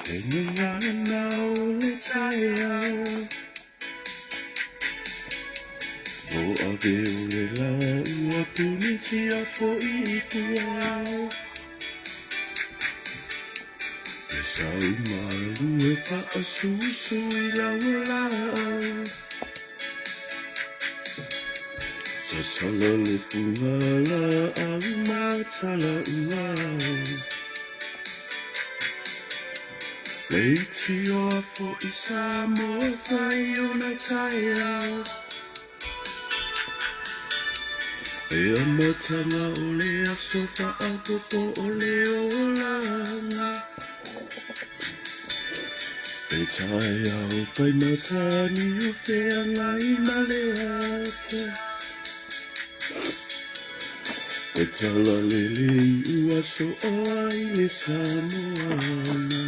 E gagana o le taeao. O ave o le la ua punitia foi i tua. E sau malu e faasusu i lau laau. Sasala le fugalaau ma talauao. Leitioa foi Samoa fai ona taeao. E amataga o le aso faaopoopo o le olaga. E taeao fai matani o feagai ma le ata. E talalelei ua sooa i le Samoana.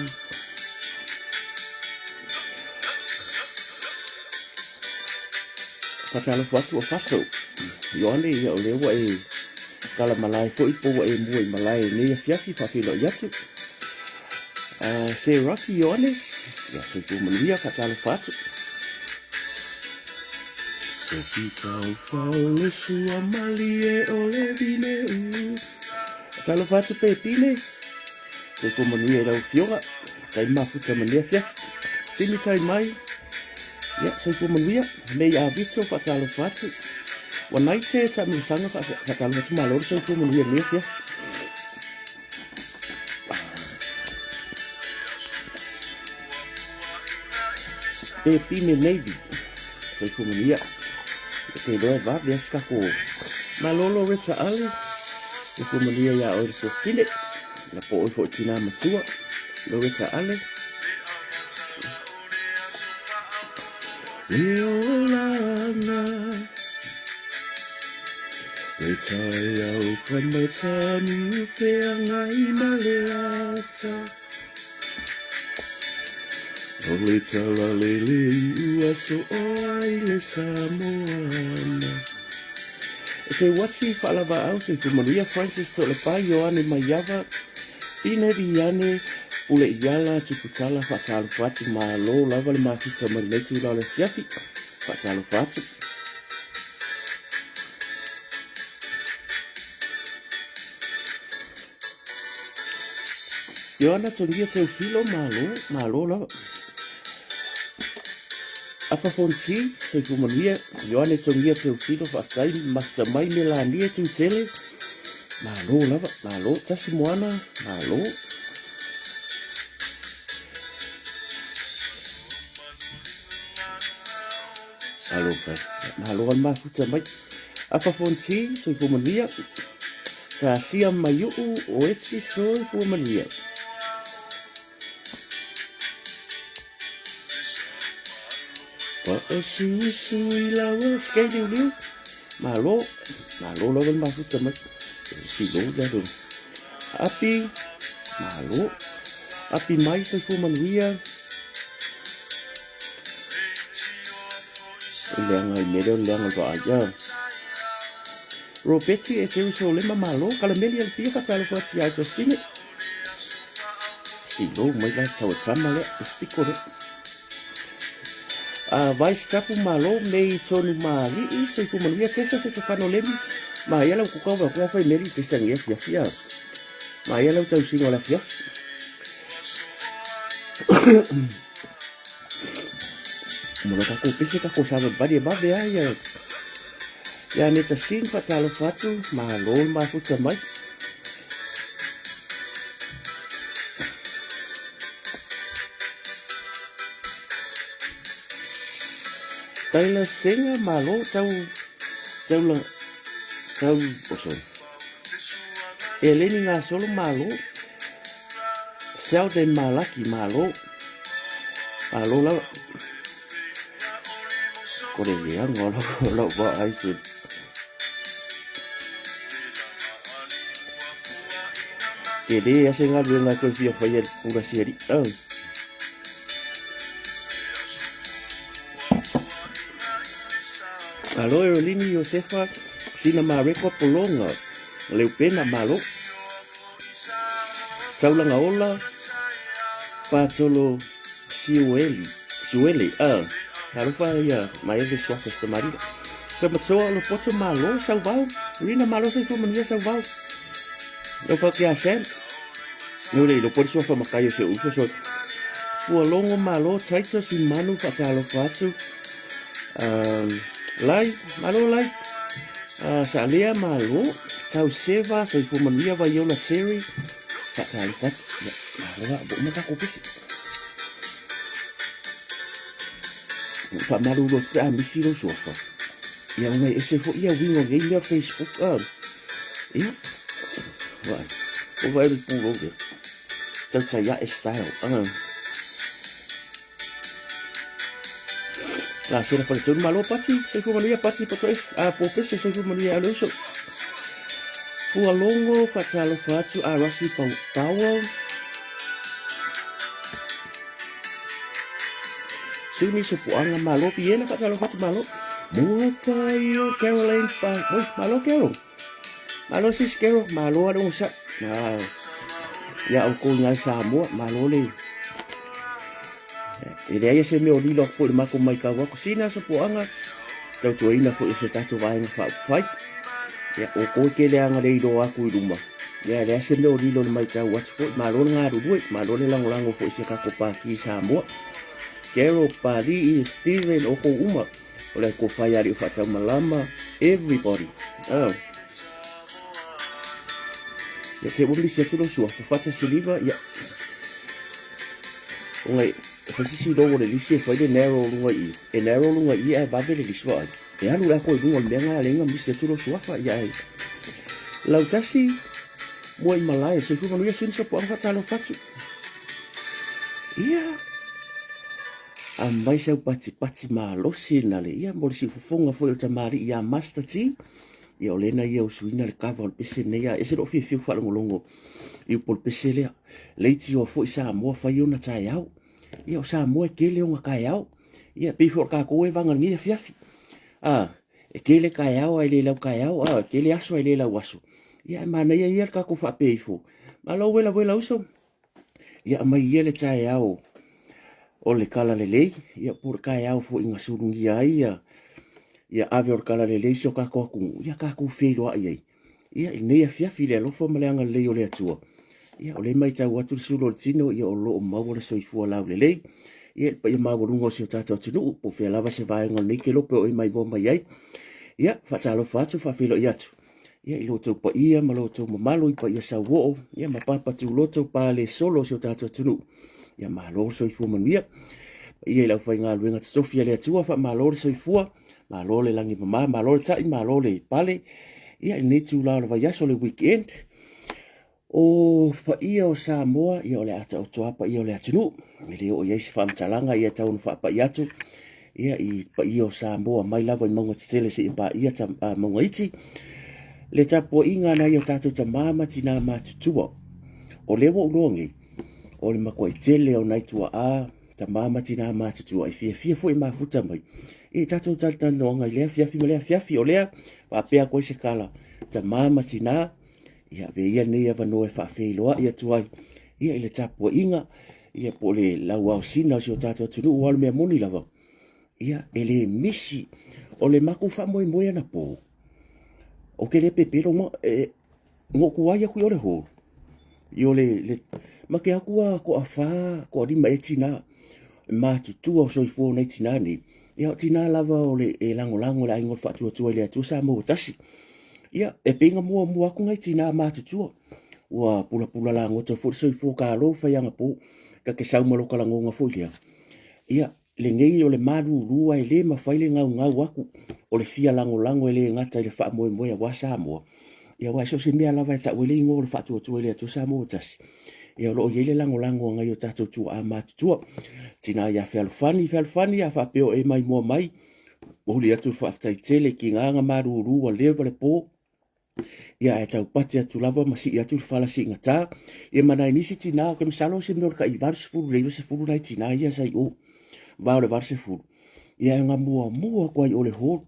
Faatalofa atu o Fato. Ioane, ia o lea ua e tala malae foi po ua e mua i malae i nei afiafi faafeiloai atu. Se Rocky Ioane, ia soifua manuia faatalofa atu. Sofi taufao le sua malie o le vine u. Faatalofa atu pe Pine. Soifua manuia i lau afioga. Tai mafuta ma nei afiafi. Sini tai mai. Ia, soifua manuia. Nei a Vito faatalofa atu. Ua nai te taamilosaga faatalofa atu malo le soifua manuia i lenei afiafi. Pe Pine Navy. Soifua manuia. Te iloa e vave a si tatou Malolo Reta Ale. Soifua manuia iā oe le Tuafine. Na po oe foi tinā matua. Loretta Ale. Le olanga. Le taiao whaimatani o wheangai ma le ata. O le talalele ua sooa i le Samoana. E te uati faalavaau soifua manuia Francis Toalepai Ioane Maiava Pine Riane Pule Iala Tuputala faatalofa atu malo lava le mafuta mai lenei itula o le afiafi faatalofa atu. Ioana Togia Teofilo malo malo lava. Afa Fonti, soifua manuia, Ioane Togia Teofilo faafetai mafuta mai Melanie Tutele, malo lava, malo, Tasi Moana, malo. Malo, malo al mafuta mai. Afa Fonti, soifua manuia, Tasia Maiu'u Oeti, soifua manuia. Faasusu i lau skei liuliu. Malo, malo lava le mafuta mai. Silo le alu. Api, malo. Api mai soifua manuia. O leaga i mea lea o le leaga o le vaai. Ia. Robeti e Jerusalema malo. Kalameli Alipia faatalofa atu ia Justine. Silo mai la tau e tama lea, e piko lea. Vice Tapu malo mei tonu maali'i soifua manuia tesa se tefano lemi ma ia lau kukau va kua fai meri tesa ngia fia fia ma ia lau tausiga o le afiafi. Mo kako pese kako sava bari e vave ai ia ia neta sin faatalofa atu malo le mafuta mai. Taylor Senga malo tau tau la tau oh sorry. Eleni Gasolo malo Sheldon Malaki malo malo lava kore leaga o lau vaai se tele a se galuega e toe fia faia i le pula siali'i. Malo Erolini Iosefa Sina Mareko Pologa Leupena malo Taulaga Ola. Patolo Siueli, Siuele, ah, talofa ia Maeve Suafa Samarira. Ka matsoa lo poto malo sauvao, rina malo soifua manuia sauvao. Lau fa kia Sam. Nau le ilo poli suafa makai o se uso so. Ua longo malo Titus i manu faatalofa atu. Lai, malo lai. Saalea malo, tau seva soifua manuia Vaiola Terry. Faatalofa atu. Ia, malo la, ua uma takou pese. Faamalulu atu pe a misi lou suafa. Ia ona e ese foi ia uiga o nei mea Facebook. Ia, vaai. O vaai le pulou lea. Tautai ae style. La sera faletonu malo pati, soifua manuia pati poto es, a popese soifua manuia alo iso. Fualongo faatalofa atu a Rasi Powell. Suni Sopoaga malo piena faatalofa atu malo. Mua fai o Caroline pa, oi malo Carol. Malo sis Carol, malo ale osa. Ah, ia outou i nai Samoa, malo le E leai se mea o lilo aku foi i le matou maitau atu. Sina Sopoaga, tautuaina foi o se tatou vaega faaupufai. Ia, o kou e tele aga le iloa atu i luma. Ia, leai se mea o lilo i le maitau atu foi. Malo le galulue, malo le lagolago foi i si a tatou Pati i Samoa. Gerald, Palii, Steven, o kou uma. O le ko whai ari o whaataumalama, everybody. Oh. Ia, te ua misi atu lo sua, whawhata siliva, ia. O ngai, whai sisi lo le lisi e whai le narrow lunga i. E narrow lunga i e vave le lisi wa ai. E alu le ako i lunga o le mea ngā lenga misi atu lo sua wha, ia ai. Lautasi, mua i malae, soifua manuia sini sopo anga whatalo whatu. Ia, Aumai sau patipati malosi na le ia mo le siufofoga foi o le tamalii ia Master T. Ia o lena ia o suina le kava o le pese nei a ese lou fiafia ku faalogologo i upu o le pese lea. Leitioa foi Samoa fai ona taeao. Ia o Samoa e tele ona taeao. Ia pei foi o tatou e vaga lenei afiafi. A e tele taeao ae le lau taeao, a e tele aso ae le lau aso. Ia ae manaia ia le tatou faapea ifo. Malo welawela uso. Ia aumai ia le taeao o le talalelei, ia po o le taeao foi na sulugia ai ia, ia ave o le talalelei si o tatou atunuu, ia tatou feiloai ai. Ia i lenei afiafi i le alofa ma le agalelei o le Atua, ia o lea e matau atu le sulu o le tino, ia o lo o maua le soifua laulelei. Ia i le paia maualuga o si o tatou atunuu, po o fea lava se vaega o lenei kelope o e maimoa mai ai. Ia, faatalofa atu, faafeiloai atu. Ia, i lo outou paia ma lo outou mamalu i paia sauoo, ia ma papa tuloto pa le solo o si o tatou atunuu. Ia malo le soifua manuia. Paia i le aufaigaluega totofi a le Atua, faamalo le soifua, malo le lagi mama, malo le tai, malo le pale. Ia, i lenei itula o le vaiaso, le weekend, O paia o Samoa, ia o le a taoto lava paia o le atunuu. E le oo i ai se faamatalaga ia e tau ona faapai atu ia i paia o Samoa mai lava i mauga tetele seia paia ta, a, mauga iti. Le tapuaiga a nai o tatou tama ma tinā matutua. O lea ua ou iloa nei, o le matuai tele o nai tuaa, tama ma tinā matutua e fiafia foi e mafuta mai i tatou talatalanoaga i lea afiafi ma lea afiafi. O lea faapea atu ai se tala, tama ma tinā, Ia avea ia lenei avanoa e faafeiloai atu ai ia i le tapuaiga ia po o le lauaosina o si o tatou atunuu aua o le mea moni lava ia e le misi o le matou faamoemoe anapo ou te le pepelo ma e, na ou tuai atu i o le hall i o le, le ma te atu a toafa toalima e tina matutua o soifua o nai tinā nei ia o tinā lava o le e lagolago le aiga o le faatuatua i le Atua Samoa ua tasi. Ia, e pei na muamua atu nai tinā matutua. Ua pulapula lagota foi le soifua kalo fai agapo. Ta te sau ma lo kalagoga foi lea. Ia, lenei o le malulu ae le mafai le gaugau atu o le fia lagolago e le gata i le faamoemoe aua Samoa. Ia, aua e so o se mea lava e tau ai le igoa o le faatuatua i le Atua Samoa ua tasi. Ia, o lo o i ai le lagolago a nai o tatou tuaa matutua. Tina ia Fealofani, Fealofani, a faapea o e maimoa mai, Momoli atu le faafetai tele ki ngā nga malūlū ua leva le pō. Ia ae taupati atu lava ma sii atu le fala siigatā. Ia ma nai nisi tinā, o ke masalo o se mea o le taʻi 80 i le 90 nai tinā ia sa i o. Va o le 80. Ia e nga muamua atu ai o le hall.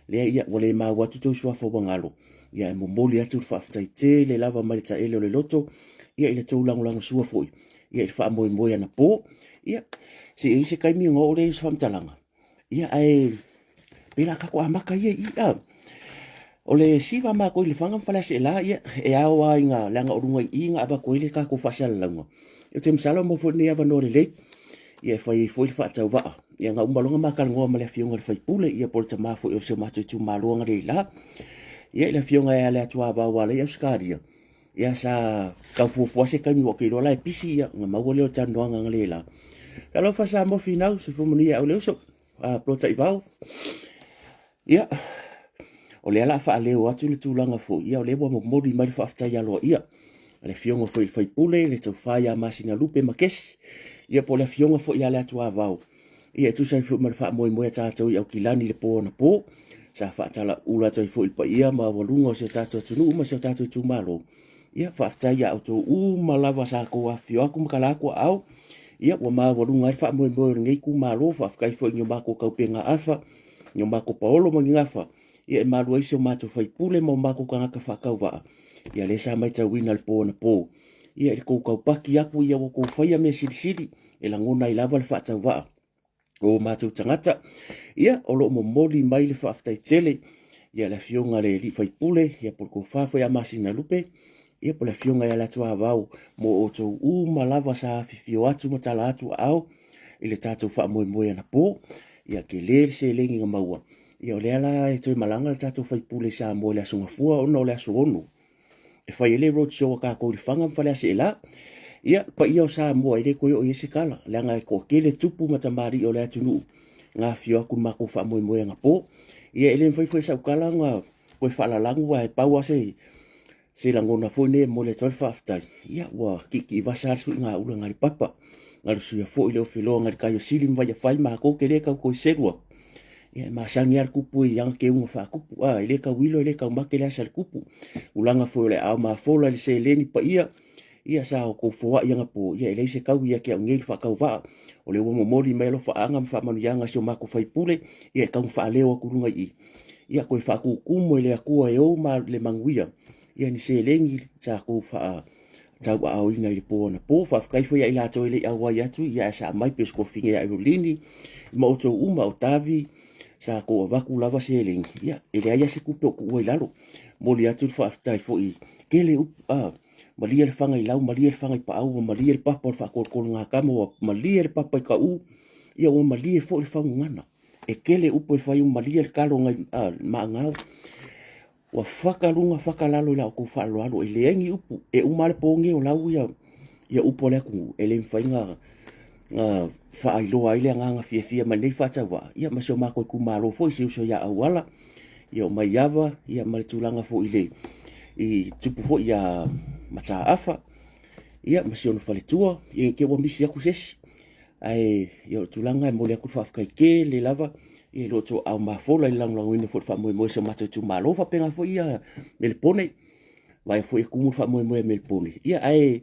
Lea ia ua le maua atu tou suafa ua galo. Ia e momoli atu le faafetai tele lava mai le taele o le loto. Ia i le tou lagolagosua foi. ia i le faamoemoe anapo. Ia, se i ai se taimi ona oo lea i se faamatalaga, ia ae pei la tatou amata ia i i. A. O le siva a matou i Lefaga ma Faleaseela, ia e ao lava ina, leaga o luga i i na avatu ai le tatou faasalalauga. Ou te masalo e maua foi lenei avanoa lelei ia e fai ai foi le faatauvaa. Ia na uma loa ona ma talanoa ma le afioga i le sui usufono, ia po o le tama foi o si o matou itumalo analeila, ia i le afioga ia Leatuavao Alai Ausetalia, ia sa tau fuafua se taimi aua ou te iloa la e pisi, ia ona maua lea o le talanoaga analeila. Talofa Samoa Finau, soifua manuia au le uso, Polotaivao. Ia, o lea o le a faaleo atu le tulaga foi, ia o lea ua momoli mai le faafetai aloaia a le afioga foi i le sui usufono, le tofa ia Masinalupe Makesi, ia po o le afioga foi ia Leatuavao, ia e tusa ai foi ma le faamoemoe a tatou i Aukilani i le po anapo, sa faatalaula atu ai foi i le paia maualuga o si o tatou atunuu ma si o tatou itumalo. Ia, faafetai ia outou uma lava sa outou afifio atu ma tala atu aao, ia ua maualuga ai le faamoemoe o lenei itumalo. Faafetai foi i ni o matou taupegaafa, ni o matou paolo ma ni gafa, ia e malu ai si o matou faipule ma o matou tagata faatauvaa, ia lea sa matauina i le po anapo, ia i le tou taupati atu, ia ua outou faia mea silisili e lagona ai lava le faatauvaa o matou tagata. Ia, o lo o momoli mai le faafetai tele ia le afioga i le alii faipule, ia po o le tofa foi ia Masinalupe, ia po o le afioga ia Leatuavao, mo outou uma lava sa afifio atu ma tala atu aao i le tatou faamoemoe anapo. Ia, tele le seleni na maua. Ia, o lea la e toe malaga le tatou faipule i Samoa i le Aso Gafua, ona o le aso 6 e fai ai le road show a tatou i Lefaga ma Faleaseela. Ia, le paia o Samoa, e le toe oo i ai se tala, leaga e toatele tupu ma tamalii o le atunuu na afifio atu i le matou faamoemoe anapo. Ia, e le mafai foi e sau tala ona toe faalalagu, ae pau lava se lagona foi lenei e momoli atu ai le faafetai, ia ua tiitiivasa lava le suigaula nai le papa, galusia foi le ofeloa nai le tai o Sili ma Vaiafai, matou te le tau toe selu atu. Ia e masani lava le tupu i ana teuga faatupu, a e le tauilo e le taumate le asa i le tupu. Tulaga foi o le aao mafola i le seleni paia, ia sa outou foai anapo, ia e leai se taui ia te au nei le faatauvaa. O lea ua momoli mai alofaaga ma faamanuiaga a si o matou faipule, ia e tau faaleo atu i luga i i. Ia toe faatutumu e le Atua e ou ma le manuia, ia ni seleni sa tou faa tauaaoina i le po anapo. Faafetai foi ia i latou e le i auai atu, ia ae sa aumai pei o si tuafafine ia Evelini ma outou uma o Tavi, sa tou avatu lava seleni, ia e leai lava se tupe o tuua i lalo. Momoli atu le faafetai foi, tele upu, a malie le faga i lau, malie le faga i paau, ua malie le papa o le faatolotologatama, ua malie le papa i Kaʻū, ia ua malie foi le faugugana. E tele upu e fai, ua malie le talo nai maagau. Ua faka luga faka lalo i la outou faaaloalo, e leai ni upu, e uma lava le po nei o lau ia, ia upu a le atunuu, e le mafai ona faailoa ai le agaga fiafia mai lenei faatauvaa, ia ma si o matou itumalo foi, si uso ia Auala, ia o Maiava, ia ma le tulaga foi i le i tupu foi ia Mataafa, ia ma si ona faletua, ia i te i ua misi atu se isi. Ae ia o le tulaga e momoli atu le faafetai tele lava i lo outou aao mafola i le lagolagoina foi o le faamoemoe o si o matou itumalo, faapena foi ia Melepone, vaai foi e tumu le faamoemoe a Melepone. Ia ae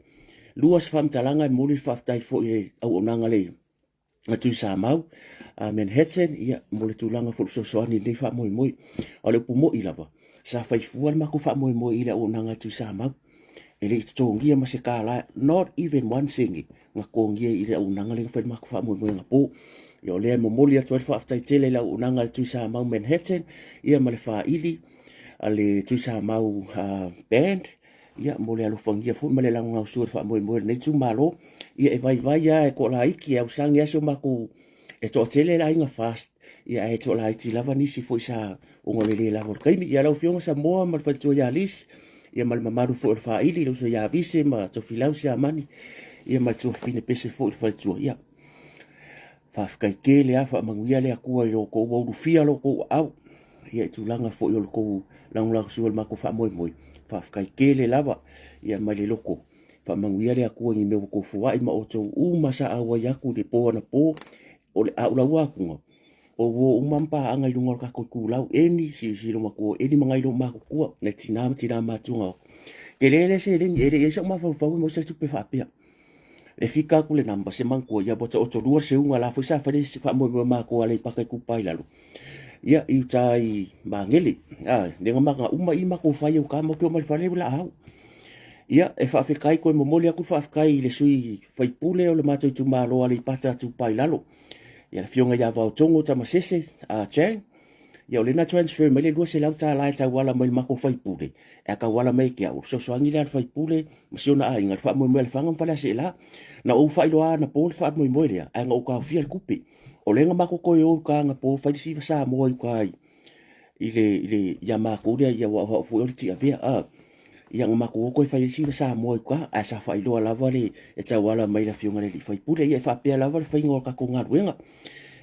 lua se faamatalaga e momoli le faafetai foi i le auaunaga a le Tuisamau a Manhattan, ia mo le tulaga foi o le fesoasoani i lenei faamoemoe. A o le upu moni lava, sa fai fua le matou faamoemoe i le auaunaga a Tuisamau. E le i totogia ma se tala, not even one sene na totogia i le auaunaga lea na fai i le matou faamoemoe anapo. Ia o lea e momoli atu ai le faafetai tele i le auaunaga a le Tuisamau Manhattan, ia ma le faili a le Tuisamau Band, ia mo le alofagia foi ma le lagolagosua i le faamoemoe o lenei itumalo. Ia e vaivai lava, e toalaiti, e ausage lava si o matou, e toatele le aiga FAST, ia ae toalaiti lava nisi foi sa ona o le le lava o le taimi. Ia lau Afioga Samoa ma le faletua ia Liz, ia ma le mamalu foi o le faili, le uso ia Vise ma Tofilau Siamani, ia ma le tuafafine pese foi i le faletua. Ia, faafetai tele lava, faamanuia le Atua i lo outou, ua ulufia lo outou aau, ia i tulaga foi o le tou lagolagosua i le matou faamoemoe. Faafetai tele lava, ia mai le loto. Faamanuia le Atua i ni mea ua outou foai ma outou uma sa auai atu i le po anapo, o le aulaua atuga, o uo uma ma paaga i luga o le tatou itulau, eni silasila matua, eni magai lou matutua, nai tina ma tina matua. Tele le seleni, e le i ai sau mafaufau e maua se tupe faapea. E fika atu le namba, se manatua, ia ua taoto lua le seuga la foi sa fai le faamoemoe matou Aleipata Itupa i Lalo. Ia, i uta i Magele. A, le ga maga uma i matou fai au ka mo ke o mai le fale ua la au. Ia, e faafetai koe momoli atu le faafetai i le sui faipule o le matou itumalo Aleipata Itupa i Lalo, ia le afioga ia Vaotogo Tamasese a Chang. Ia o lea na transfer mai le $200 e tauala mai le matou faipule, e tauala mai te au, fesoasoani lea a le faipule ma si ona aiga, le faamoemoe a Lefaga ma Faleaseela. Na ou faailoa anapo le faamoemoe lea, ae na ou taofia le tupe. O lea na matou toe o i uta anapo fai le siva Samoa i uta i le, i le, ia matou lea, ia aua o au foi o le tiavea, a. Ia na matou o toe fai ai sina Samoa i uta, ae sa faailoa lava le e tauala mai le afioga i le alii faipule. Ia e faapea lava le faiga o le tatou galuega.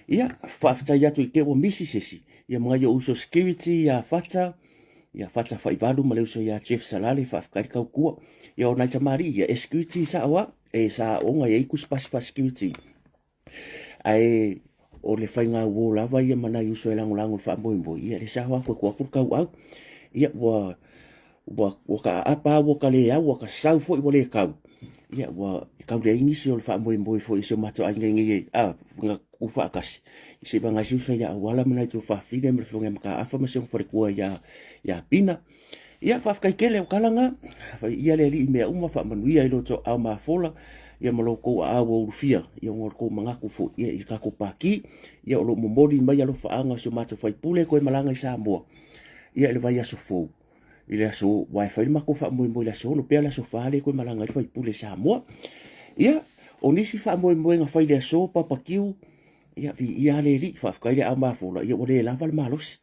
Ia, faafetai atu i te ua misi se isi, ia ma nai ou uso security ia Fata, ia Fata Faivalu ma le uso ia Jeff Salale, faafetai le tautua. Ia o nai tamalii ia, e security sao lava, e sa aooga e i ai tusipasi faa-security. Ae o le faiga uo lava ia ma nai uso e lagolago i le faamoemoe, ia lea sa o atu e tuu atu le tauau. Ia ua ua ua ta aapa ua ta le au, ua ta sau foi ua le tau. Ia ua tau leai nisi o le faamoemoe foi i si o matou aiga nei a na tutu faatasi. Se i vagai si uso ia Auala ma nai tuafafine ma le afioga ia Mataafa ma si ona faletua ia ia Pina. Ia, faafetai tele o tala na. Fai ia le Alii mea uma, faamanuia i lo outou aao mafola, ia ma lo outou aao ua ulufia, ia ona o le tou manatu foi ia i le tatou pati. Ia o lo o momoli mai alofaaga o si o matou faipule toe malaga i Samoa, ia i le vaiaso fou, i le aso, aua e fai le matou faamoemoe i le aso 6, pea le aso 4 lea e toe malaga ai le faipule i Samoa. Ia, o nisi faamoemoega fai i le aso, Papa Q, ia, viia le Alii, faafetai le aao mafola, ia ua le lava le malosi.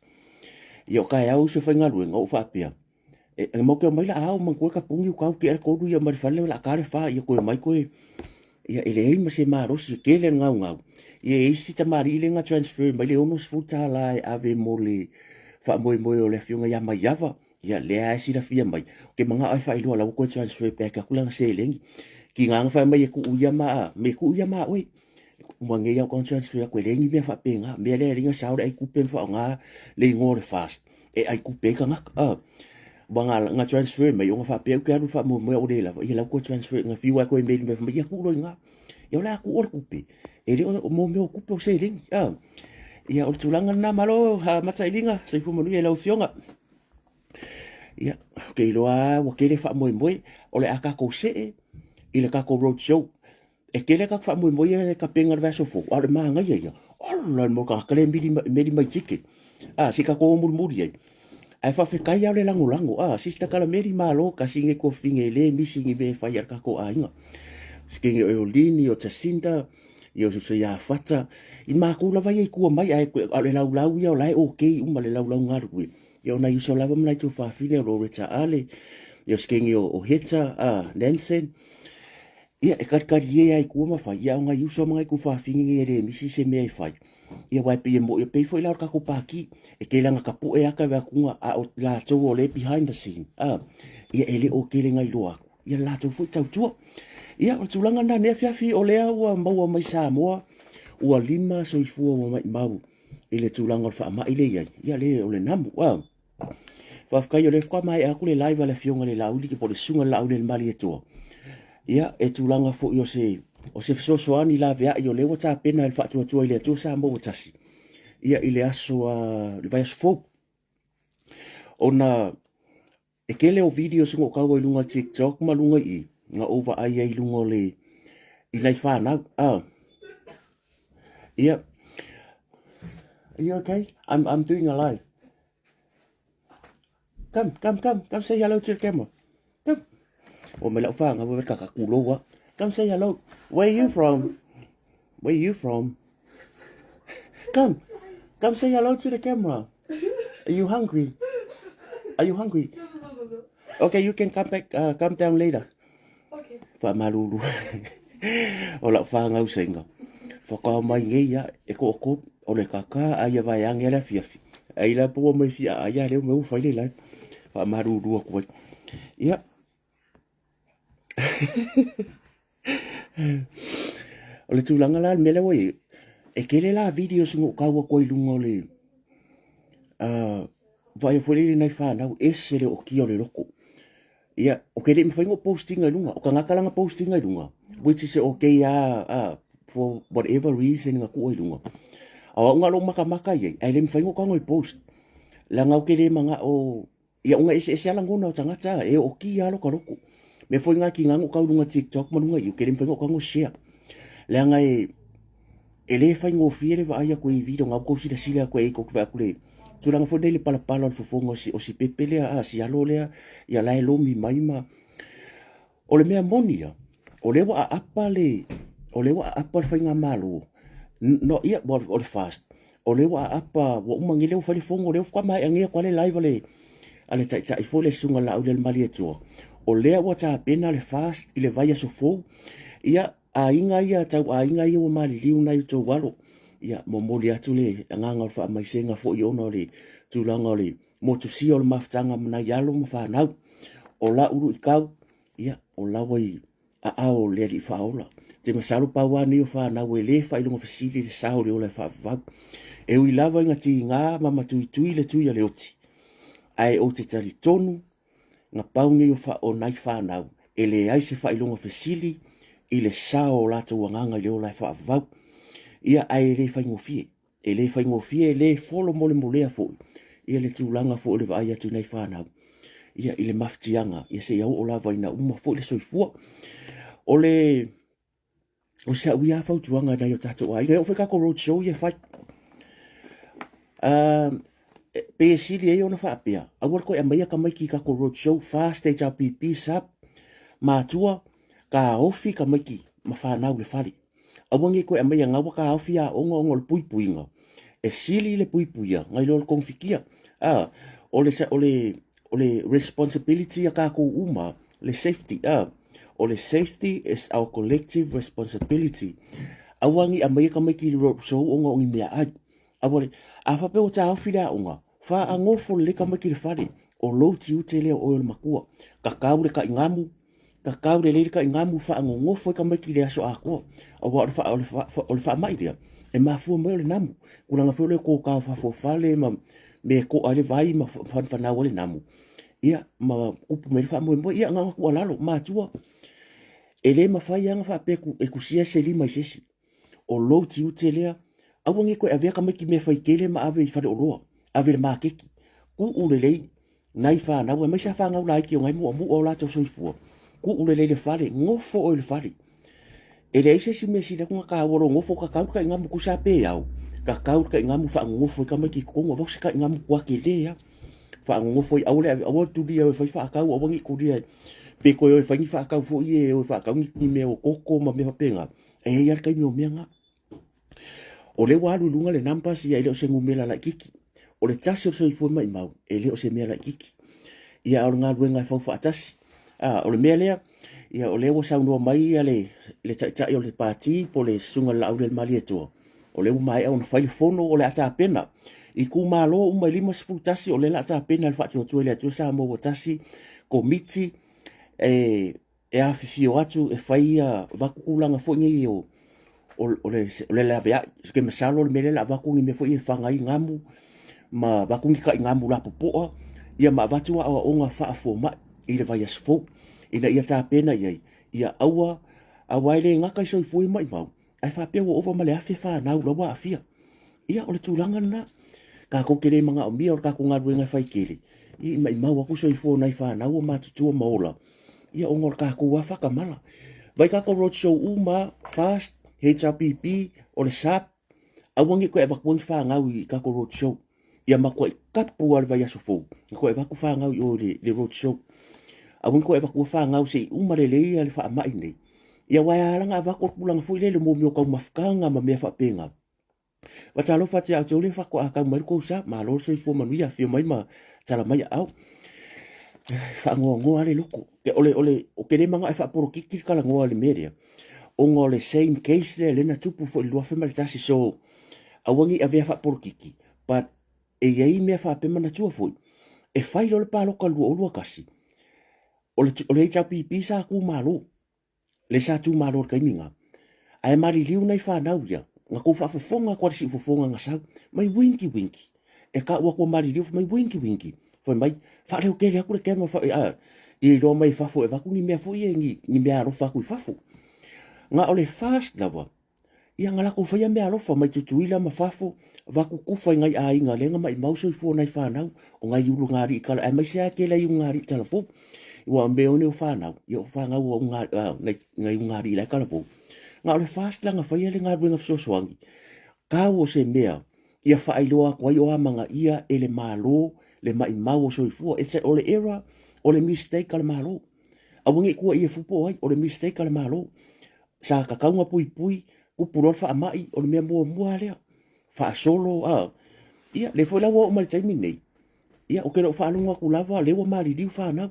Ia o taeao uso faigaluega ou faapea, e, e matou te omai la ao manatua tapuni o tau tea le tolu ia mai le fale la ta le fa ia toe mai toe ia e leai ma se malosi e tele le gaugau. Ia e isi tamalii le na transfer mai le $60 e ave mo le faamoemoe o le afioga ia Maiava. Ia lea e silafia mai, ou te manao e faailoa la ua toe transfer back atu lana seleni. Tiga na fai mai e tuu ia ma, me tuu ia ma oe. Uma nei au transfer atu e leai ni mea faapena. Mea lea e alai na sao le aitupe ma faaaoga le igoa o le fast e aitupe ai tagata. Ah, ua na, na transfer mai ona faapea ou te alu faamoemoe au le lava. Ia lau toe transfer na fiu ai toe mail mai ia tuu loa i ina. Ia o le a tuu le tupe. E le o mo mea o tupe o seleni. Ah, ia o le tulaga lena malo ha matailiga soifua manuia i lau afioga. Ia, ou te iloa ua tele faamoemoe o le a tatou see i le tatou road show. E tele tatou faamoemoe ia e tapena i le vaiaso fou, a o le manaia ia, ola le mau tagata lea e mili, meli mai ticket. A, se i tatou o mulimuli ai. Ae faafetai lava le lagolago. A, Sister Kalameli, malo, tasi lenei tuafafine e le misi ni mea e fai a le tatou aiga. Sikeni o Eolini, o Jacinda, ia o se ia Fata. I matou lava ia i tua mai, ae a o le laulau ia o la e okay uma le laulau galulue. Ia o nai uso lava ma nai tuafafine o Loretta Ale, ia o sikeni o, o Heta, a, Nansen. Ia, e kalikalie ai tua ma fai, ia o nai uso ma nai tuafafine nei e le misi se mea e fai. Ia aua e pei e mo'i, e pei foi la o le tatou pāti, e tele ana tapu'e ata e vaeatuga a o latou o lea e behind the scene, a, ia e le o tele na iloa atu, ia le latou foi tautua. Ia, o le tulaga lena i lenei afiafi, o lea ua maua mai Samoa, ua lima soifua ua maimau i le tulaga o le faamai lea e i ai, ia le o le namu, a. Faafetai o lea faatoa maea atu le live a le afioga i le Laauli po o le susuga i le Laauli le Malietoa. Ia, e tulaga foi o se, o se fesoasoani laveai o lea ua tapena e le Faatuatua i le Atua Samoa ua tasi, ia i le aso a le vaiaso fou. Ona e tele o videos na ou tau ai i luga o TikTok ma luga i i, na ou vaai ai i luga o le, i nai fanau. Ah. Ia. Are you okay? I'm doing a live. Come, come, come. Come say hello to the camera. Come. O mai lau whanga, wai kaka kuloa. Come say hello. Where are you from? Where are you from? Come. Come say hello to the camera. Are you hungry? Are you hungry? No, no, no, no. Okay, you can come back, come down later. Okay. Faamalulu. O lau whāngau senga. Whakao mai nei ia, e ko ko, o le kaka a ia vai ange le afiafi. Ai la pua mai fia a ia leo meu whai le lai. Faamalulu aku ai. Ia. O le tulaga la le mea lea ua i ai, e tele la videos na ou tau atu ai i luga o le vaai foi lele i nai fanau, ese le ootia o le loko. Ia, ou te le i mafai ona ou post ina i luga, o tagata la na post ina i luga, which is okay lava for whatever reason na tuu ai i luga. A o au na o lou makamaka i ai, ae le mafai ona ou tago e post, leaga ou te le manao Ia ona eseese lava lagona o tagata, e ootia lava lota loto. Mea foi ngā ki ngā ngo kau lunga TikTok ma lunga i o ke le mawhai ngo kau share. Leaga e e le faigofie le vaai aku i video ngau kou silasila aku e kou vaai aku le tulaga foi nei le palapala o le fofoga o si, o si pepe lea a si alo lea ia la e lomi mai ma o le mea moni ia o lea ua aapa le o lea ua aapa le faigamalo no ia o le fast o lea ua aapa ua uma nei lea ua fai le fono lea ua faatoa maea nei atu le live a le a le taitai foi le susuga Laaulialemalietoa o lea ua tapena le fast i le vaiaso fou ia Aiga ia tau aiga ia ua maliliu nai outou alo. Ia, momoli atu le agaga o le faamaisega foi ona o le tulaga o le motusia o le mafutaga ma nai alo ma fanau. O lau luitau, ia, o laua i aao o le Alii Faaola. Te masalo pau lava nei o fanau e le faailoga fesili le sao o le ola e faavavau. E ui lava ina tiga ma matuitui le tui a le oti, ae ou te talitonu Na pau nei o, fa, o nai fanau e leai se faailoga fesili i le sao o latou agaga i le ola e faavavau. Ia, ae e le faigofie. E le faigofie, e le folo molemolea foi ia le tulaga foi o le vaai atu i nai fanau ia i le mafatiaga ia seia oo lava ina uma foi le soifua. O le O si au ia fautuaga i nai o tatou aiga, e oo foi tatou road show ia e fai. Pei e sili ai ona faapea, aua le toe aumaia tamaiti i tatou road show, FAST, HRPP, SAP, matua, taofi tamaiti ma fanau i le fale. Aua ne i toe aumaia na ua taofi aoga ona o le puipuiga. E sili le puipuia nai lo le togafitia. O le, o le, o le responsibility a tatou uma, le safety, o le safety is our collective responsibility. Aua ne i aumaia tamaiti i le road show ona o ni meaai. Aua le, a faapea ua taofi le aoga, faagofo lelei tamaiti i le fale, o lou tiute lea o oe o le matua. Tatau le taigamu, tatau lelei le taigamu, faanonofo ai tamaiti i le aso atoa. Aua o le, o le, o le faamai lea, e mafua mai o le namu. Tulaga foi lea o totao fafo o fale ma mea e to'a ai le vai ma fanafanau ai le namu. Ia, ma tupu mai le faamoemoe. Ia, na ona tuualalo, matua, e le mafai lava ona faapea e tusia se lima i se isi. O lou tiute lea, aua ne i toe avea tamaiti mea fai tele ma ave i faleoloa, ave i le maketi. Tuu lelei nai fanau, aemaise lava fanau laiti o nai muamua o latou soifua, tuu lelei i le fale, nofo oe i le fale. E leai se isi mea sili atu ona taua lou nofo, tatau le taigamu tusa lava pe ao, tatau le taigamu faanonofo ai tamaiti i totonu, avatu se taigamu tua tele lava. Faanonofo ai, aua le ave, aua le tulia e o e fai faatau, aua ne i tulia pe toe o e fai ni faatau foi e o e faatau ni mea o koko ma mea faapena. E i ai lava le taimi o mea na. O lea ua alu i luga le numbers, ia e le o se numera laitiiti. O le tasi o le soifua maimau, e le o se mea laitiiti. Ia a o le galuega e fau faatasi. A, o le mea lea, ia o lea ua saunoa mai ia le, le taitai o le pati po o le Susuga i le Laaulialemalietoa, o lea ua maea ona fai le fono o le a tapena. Itumalo uma e 51 o lea o le a tapena e le Faatuatua i le Atua Samoa ua Tasi komiti e e afifio atu e fai ia avatu tulaga foi nei o o, o le o le laveai ke masalo le mea lea la avatu ni mea foi e faga ai gamu ma avatu ni kai gamu lapopoa ia ma avatu aoaoga faafomai i le vaiaso fou ina ia tapena i ai ia aua aua e le gata i soifua i maimau Ae faapea ua ova ma le 1000 fanau la ua aafia. Ia, o le tulaga lena. Tatou te le manaomia o le tatou galuega e fai tele, ia i maimau atu soifua o nai fanau ua matutua ma ola, ia ona o le tatou lava faatamala. Vai tatou road show uma, FAST, HRPP, o le SAP, aua ne i toe avatua ni fanau i tatou road show. Ia matuai tapu lava le vaiaso fou, na toe avatu fanau i o i le road show. Aua ne i toe avatua fanau se i uma lelei le faamai lenei. Ia aua e ala ona avatu o le tulaga foi lele mo mea o taumafataga ma mea faapena. Faatalofa atu ia outou lea faatoa tau mai le tou sa, malo le soifua manuia, afio mai ma tala mai aao. Faanoanoa lava le loto. O le, o le, ou te le manao e faapolokiki le talanoa i le mea lea, ona o le same case lea lea na tupu foi i le 2001, so aua ne i avea faapolokiki, but e i ai mea faapea manatua foi, e fai loa le palota i le 2021, o le, o le HRPP sa tumalo, le sa tumalo i le taimi na, ae maliliu nai fanau ia, na tou faafofoga atu lava i le siufofoga na sau, mai wingi wingi, e tau atu ua maliliu, fai mai wingi wingi, fai mai, faaleo tele atu le camera, fai, a, ia iloa mai fafo e avatu ni mea foi ia, ni, ni mea alofa atu i fafo. Na o le FAST lava, Ia na latou faia mea alofa mai Tutuila ma fafo, avatu kufa i nai aiga lea na maimau soifua o nai fanau, o nai ulugalii tala, aemaise lava tele ai ulugalii talafou. Ua mea o nei o fanau, ia o fanau o unga, nai, nai ugalii la e talavou. Na o le FAST la na faia le galuega fesoasoani, tau o se mea ia faailoa atu ai o amanaia e le Malo le maimau o soifua. It's a, o le error, o le mistake a le Malo. Aua ne i tuuaia fu po o ai, o le mistake a le Malo. Sa tatau ona puipui, tupu loa le faamai, o le mea muamua lava lea. Faasolo, a. Ia, lea foi la ua oo mai i le taimi lenei, ia, ou te le o faalogo atu lava, lea ua maliliu fanau.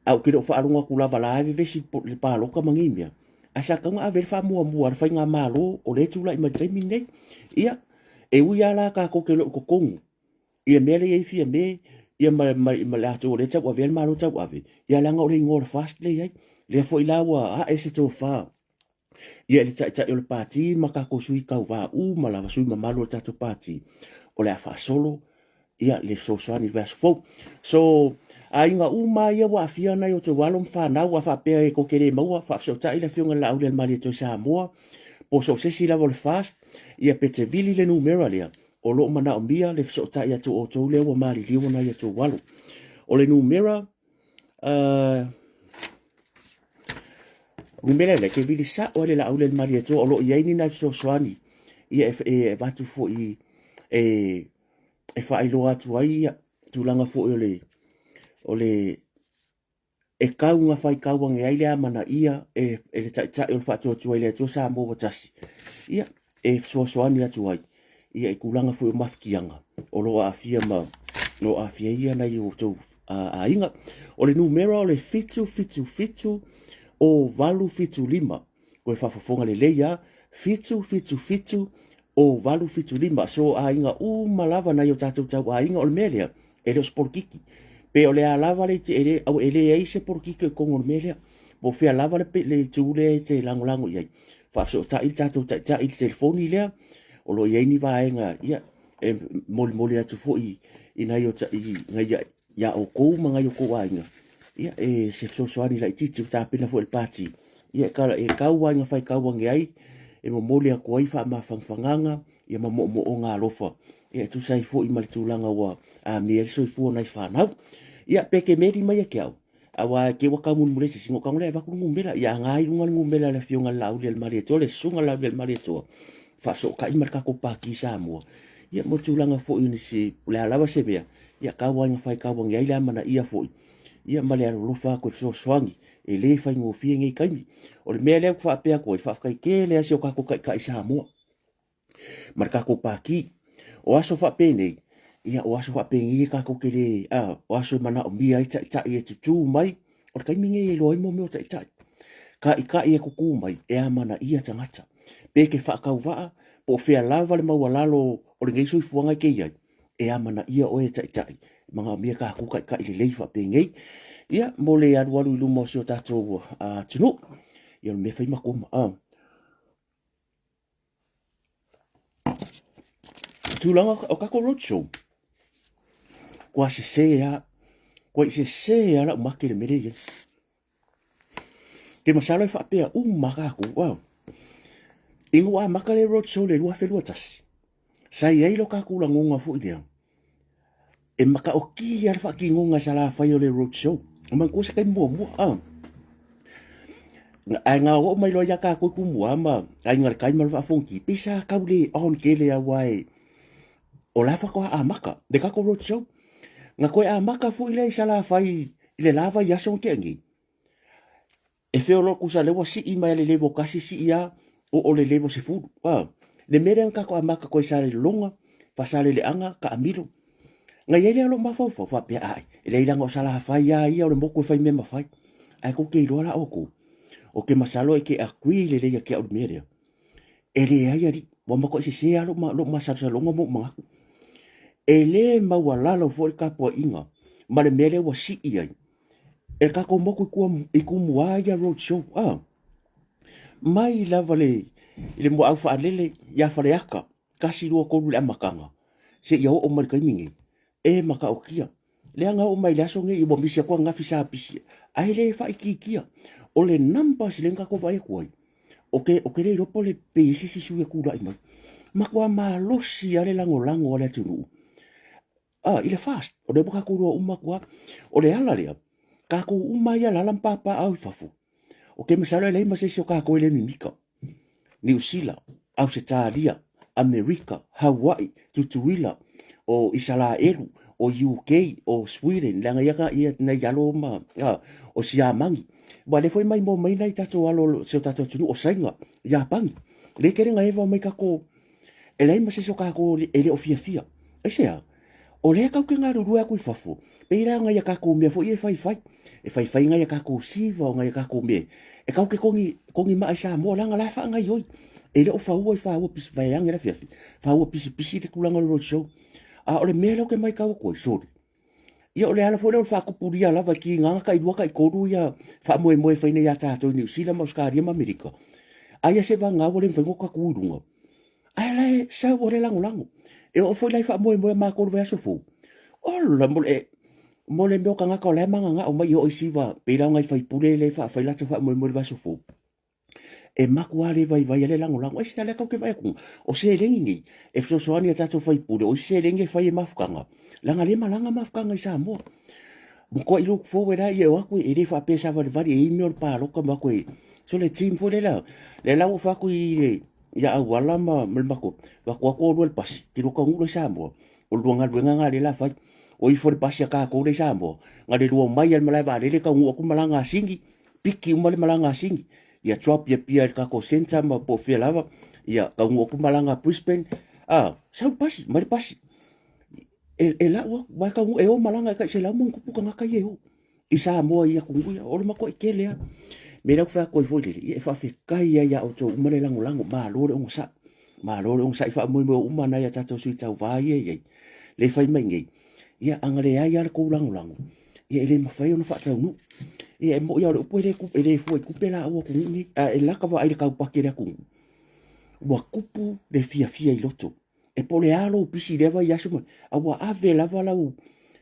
Ae ou te le o faalogo atu lava la e vevesi le palota ma nei mea. Ae sa tatau ona ave i ai le faamuamua a le faigamalo o lea e tulai mai i le taimi lenei. Ia, e ui lava la tatou te le o i totonu i le mea lea e i ai Fiame ia ma, ma, ma latou o lea e tauavea le Malo tauave, ia leaga o le igoa o le FAST lea e i ai. Lea foi la ua ae se tofa ia i le taitai o le pati ma tatou sui tauva uma lava, sui mamalu o le tatou pati, o le a faasolo ia le fesoasoani i le vaiaso fou. So, aiga uma ia ua aafia nai o outou alo ma fanau, a faapea e tou te le maua, faafesootai le Afioga i le Laaulialemalietoa Samoa, po o so o se isi lava o le FAST, ia pe te vili le numera lea, o lo o manaomia le fesootai atu o outou lea ua maliliu nai a outou alo. O le numera, numera lea, ke vili sa'o ai le Laaulialemalietoa, o lo o i ai ni nai fesoasoani, ia e, e avatu foi e, e faailoa atu ai ia tulaga foi o le, o le e tau na faitau ane ai le amanaia e, e le Taitai o le Faatuatua i le Atua Samoa ua Tasi, ia, e fesoasoani atu ai ia i tulaga foi o mafatiaga o lo o aafia ma o lo o aafia ai ia nai o outou aiga. O le numera o le 777 o 875. Toe faafofoga lelei lava, 777 o 875. So aiga uma lava nai o tatou tauaiga, o le mea lea, e le o se polokiki. Pe o le a lava le, e le, e leai se polokiki o i totonu o le mea lea. Po o fea lava le, le itu lea e te lagolago i ai. Faafesootai le tatou taitai i le telefoni lea, o lo o i ai ni vaega, ia, e molimoli atu foi i nai o, i nai iā outou ma nai o outou aiga, ia, e se fesoasoani laitiiti ua tapena foi e le Pati, ia, e, e tau lava ina faitau ane ai, e momoli atu ai faamafanafanaga, ia ma moomooga alofa, ia, e tusa ai foi ma le tulaga ua amia ai le soifua o nai fanau. Ia, pe te meli mai ia te au, aua te ua tau mulimuli ai se isi, ona ou tago lea e avatu le numera, ia aga ai i luga le numera a le Afioga i le Laaulialemalietoa, le Susuga i le Laaulialemalietoa, faafesootai ma le tatou Pati Samoa, ia mo le tulaga foi o nisi, o le a lava se mea, ia tau lava ina faitau ane ai le amanaia foi, ia ma le alolofa atu e fesoasoani, e le faigofie nei taimi. O le mea lea ou te faapea atu ai, faafetai tele lava i si o tatou Taitai Samoa ma le tatou Pati. O aso faapenei, ia o aso faapenei e tatou te le, a, o aso e manaomia ai taitai e tutū mai, o le taimi nei e iloa ai mo mea o taitai. Taitai e tutū mai, e amanaia tagata. Pe te faatauvaa, po o fea lava le maualalo o lenei soifuaga e te i ai, e amanaia oe e taitai, manaomia tatou taitai lelei faapenei, ia, mo le alualu i luma o si o tatou atunuu. Ia o le mea fai ma koma. Tulaga o tatou road show, kua sese lava, kua i sese lava lau mate i le mea lea e i ai. Ke masalo e faapea uma lava tatou, wow. Ina ua amata le road show i le 2021, sa i ai lo tatou lagona foi lea, e mataotia le faatinoga e Salafai o le road show. O manatua se taimi muamua, ah. Ae na oo mai loa ia tatou i Tumua ma Aiga i le Tai ma le Vaa Fonoti, pei sa tau le on tele aua e o la faatoa amata le tatou road show. Na toe amata foi lea i Salafai i le la vaiaso na tea nei. E feoloolo tusa lea ua sii mai le level 1 sii lava oo le level 10. Ah, le mea lea na tatou amata atu ai i Salelologa, Faasaleleaga, Taamilo. Na i ai lea o lou mafaufau faapea, ai, e leai leaga o Salafai lava ia o le motu e fai mea ma fai. Ae tou te iloa la outou, ou te masalo e te agree lelei ia te au i le mea lea. E leai alii, ua matuai sese lava lou, lou masalosaloga ma ou manatu. E le maualalo foi le tapuaiga ma le mea lea ua sii ai e le tatou motu i tua i Tumua ia road show. Ah, mai lava le, i le muaau faalele ia Faleata, 1, 2, 3 i le amataga, seia oo mai le taimi nei, e matautia. Leaga oo mai le aso nei, ua misi atu ananafi sa pisi, ae le faaitiitia. O le numbers lea na tatou vaai atu ai, ou te, ou te le iloa po o le pe i ai se isi sui e tulai mai. Matua malosi lava le lagolago a le atunuu. Ah, i le FAST, o lea ua tatou iloa uma atu lava. O le ala lea, Kakou uma ia lala ma papaaao i fafo, o ke masalo e leai ma se isi o kakou e le mimika. Niu Sila, Ausetalia, Amerika, Hauaʻi, Tutuila, o Isalaelu, o UK, o Sweden, leaga ia ka ia nei alo ma a, o Siamani. Ua le foi mai mo mai nai tatou alo se o tatou atunuu o Saina, Iapani. Le tele na eva mai kakou e leai ma se isi o kakou e le o fiafia. Aisea? O lea tatou te galulue atu i fafo, pei la nai a tatou mea foi ia e faifai. E faifai nai a tatou siva o nai a tatou mea e tatou te togi, togi maa i Samoa leaga la e faagaioi. E le o faua i faua pisi vaeane le afiafi, faua pisipisi le tulaga o le road show. A o le mea lea ou te matau atu ai, sole, ia o le ala foi lea o le faatupulia lava e tiga na tailua taitolu ia faamoemoe e fai nei ia tatou i Niu Sila ma Ausetalia ma Amerika. Aia se vagana ua le mafai ona tatou tu i luga. Ae la e sau o le lagolago. E oo foi la i faamoemoe a matou i le vaiaso fou. Ola mo le mo le mea o tagata o la e mananao mai i oo i siva pei la o nai faipule lea e faafai latou faamoemoe i le vaiaso fou. E matua le vaivai ai le lagolago. Aisea lea tatou te vaai atu o seleni nei e fesoasoani i a tatou faipule, o isi seleni e fai e mafutaga, leaga lea e malaga mafutaga i Samoa. Matuai look forward lava ia e o atu e le faapea e savalivali e i ai mea o le palota ma o atu e so le team foi lea lea la ua fai atu i ia Auala ma le matou avatu atu oulua i le pasi te lua taunuu loa i Samoa o le lua galuega lena lea la fai o ifo le pasi a tatou lea i Samoa na le lua omai lava i le malae vaalele taunuu atu malaga a Sini piki uma le malaga a Sini ia drop i Apia i le tatou centre ma po o fea lava ia taunuu atu malaga a Brisbane a sau le pasi mai le pasi e lau atu aua e taunuu e o malaga e tai 100 ma ona tupu tagata ia e o i Samoa i atunuu ia, o le matuai tele lava. Me lau fai atu ai foi lele, ia e faafetai ai ia outou uma le lagolago, malo le onosai, malo le onosai faamoemoe uma nai a tatou sui tauva ia e i ai, le fai mai nei, ia ana leai lava le tou lagolago, ia e le mafai ona faataunuu. Ia e moni lava o le upu e le, e le fua i tupe laau atunuu nei, ae lata vaai i le taupati a le atunuu, ua tupu le fiafia i loto. E po o le a lou pisi i lea vaiaso ma, a ua ave lava lau,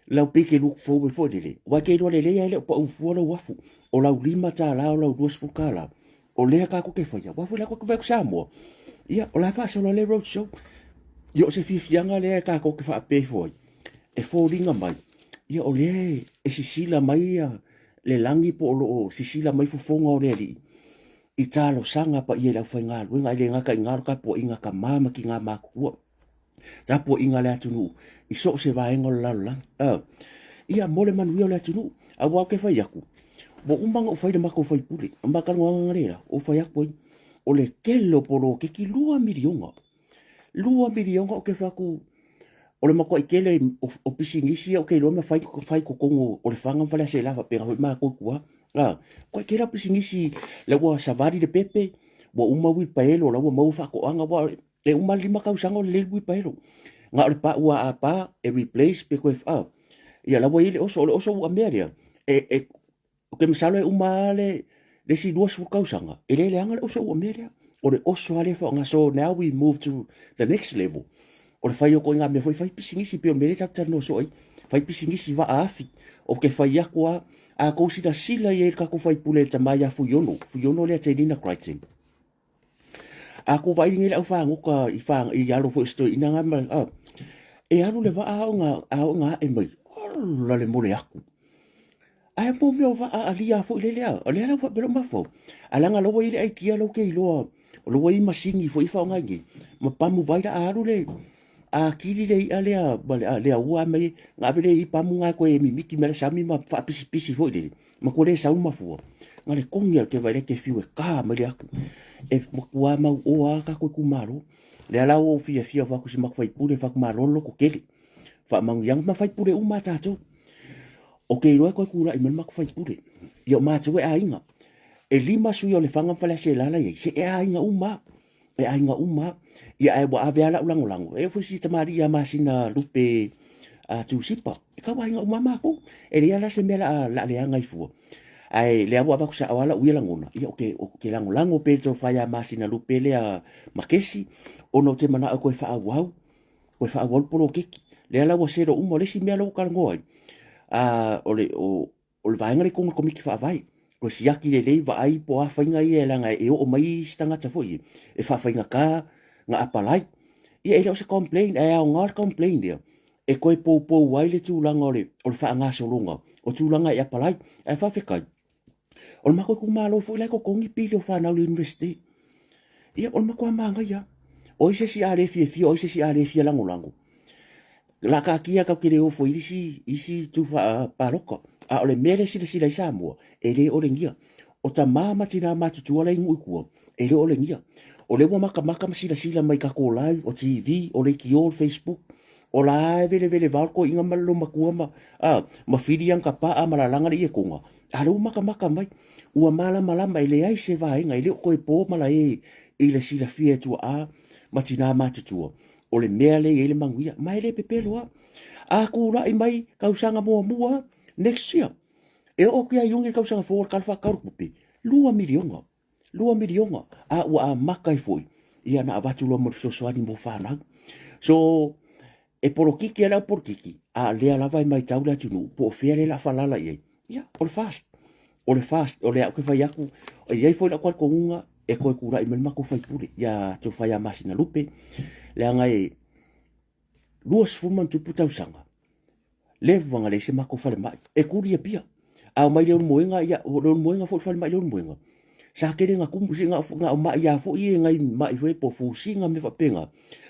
lau pei te look forward foi lele, aua e te iloa lelei lava e le o pau fua lou afu, o lau $5, o lau $20, o lea tatou te faia, aua foi la tatou te vaai atu Samoa, ia, o la e faasolo le road show. Ia o se fiafiaga lea e tatou te faapea ifo ai, e foliga mai, ia o lea e sisila mai le lagi po o lo o sisila mai fofoga o le Alii i talosaga paia i le aufaigaluega, e le gata i na o le tapuaiga a tama ma tina matutua, tapuaiga a le atunuu i so o se vaega o le lalolagi. Ia, mo le manuia o le atunuu. Aua ou te fai atu, ua uma ona ou fai i le matou faipule, o ma talanoaga lea, ou fai atu ai, o le tele o poloketi $2 miliona. $2 miliona ou te fai atu, o le matuai tele o pisinisi ia ou te iloa na fai, fai totonu o Lefaga ma Faleaseela faapena foi matou i tua. A, matuai tele lava pisinisi, la ua savali le pepe, ua uma uilipaelo, la ua maua faatoaga, aua e uma le 5 tausaga o lelei le uilipaelo. Na o le pau a apa e replace pe toe, a, ia la ua i ai le oso, o le oso uamea lea, e Ou te masalo e uma lava le, le isi 20 tausaga, e le leaga le oso uamea lea. O le oso lava lea e faaaoga. So now we move to the next level. O le fai o ituaiga mea foi, fai pisinisi, pei o le mea lea tatou te talanoa soo ai. Fai pisinisi vaa afi. Ou te fai atu lava, a outou silasila i ai i le tatou faipule le tama ia Fuiono, Fuiono lea Telina Crichton. A kou vaai nei le au fagota i fa i alo foi si toeaina na ma a e alu le vaa aoga aoga ae mai ola le mole aku. Ae mo mea o vaa alia foi lele a o lea la ua faapea lou mafaufau. Ae leaga la ua i ai le aikia la ua te iloa o la ua i ai masini foi e faaaoga ai nei ma pamu vai la a alu le a kili le i'a lea ma le le aua mai na ave lea i pamu na e toe mimiti mai le sami ma faapisipisi foi lele. Matua le sau mafua. Na le kogi a le keva le te fiu e ka mai le aku. E matua mau oa a tatou itumalo. Lea la ua ou fiafia fai atu i si matou faipule fai atu malo le loto tele. Faamanuiaga ma faipule uma a tatou. Ou te iloa e toe tulai mai le matou faipule. Ia o matou e aiga. E 5 sui o Lefaga ma Faleaseela la e i ai, se e aiga uma lava. E aiga uma lava. Ia ae ua ave lava lau lagolago e oo foi si tamalii ia Masina Lupe Tusipa. E tau aiga uma lava matou. E leai lava la se mea o le a leaga ai fua. Ae lea ua avatu sao lava lau ia lagona, ia ou te, ou te lagolago pea i le tofa ia Masina Lupe lea Makesi, ona ou te manao e toe faaauau, toe faaauau le poloketi. Lea la ua selo uma, o le isi mea lea ua talanoa ai, o le, o, O le vaega lea i totonu o le Komiti Faavae, toe siaki lelei vaai po o a faiga ia leaga e oo mai isi tagata foi ia e faafaigata na apalai. Ia e le o se complain, ae aoga le complain lea e toe poupou ai le tulaga o le o le faagasologa o tulaga e apalai. Ae faafetai, o le matou itumalo foi la e totogi pili o fanau i le University. Ia, o le matua manaia lava. O ai se isi a le fiafia, o ai se isi a le fia lagolago. La taatia tatou te le o foi i isi, isi itu palota. A o le mea lea e silasila ai Samoa, e le olegia. O tama ma tina matutua la e i nuu i tua, e le olegia. O lea ua matamata ma silasila mai i tatou live, o TV, o leitio, o Facebook, o la e velevele vao le toeaina ma le loomatua ma, a, ma fili ana tapaa ma lalaga le ietoga, a lea ua matamata mai. Ua malamalama e leai se vaega, e le o toe po malae i le silafia e tuaa ma tina matutua. O le mea lea e i ai le manuia, ma e le pepelo lava. A tulai mai tausaga muamua, next year, e oo atu ia Iuni le tausaga fou o le Tala Faatatau o le Tupe, $2 miliona, $2 miliona, a ua amata ai foi ia ona avatu loa ma le fesoasoani mo fanau. So, e polokiki e le au polokiki, a o lea lava e matau le atunuu po o fea lea o le a faalala i ai. Ia, o le FAST, o le FAST, o lea ou te fai atu, e i ai foi lau talitonuga e toe tulai mai le matou faipule ia Tofaeamasinalupe, leaga e 20 ma ona tupu tausaga, leva ona leai se matou falemai, e tuli Apia. A omai Leulumoega, ia, o Leulumoega foi le falemai Leulumoega, sa tele na tumu, se na o mai lava foi e nai mai foi po o fusiga mea faapena,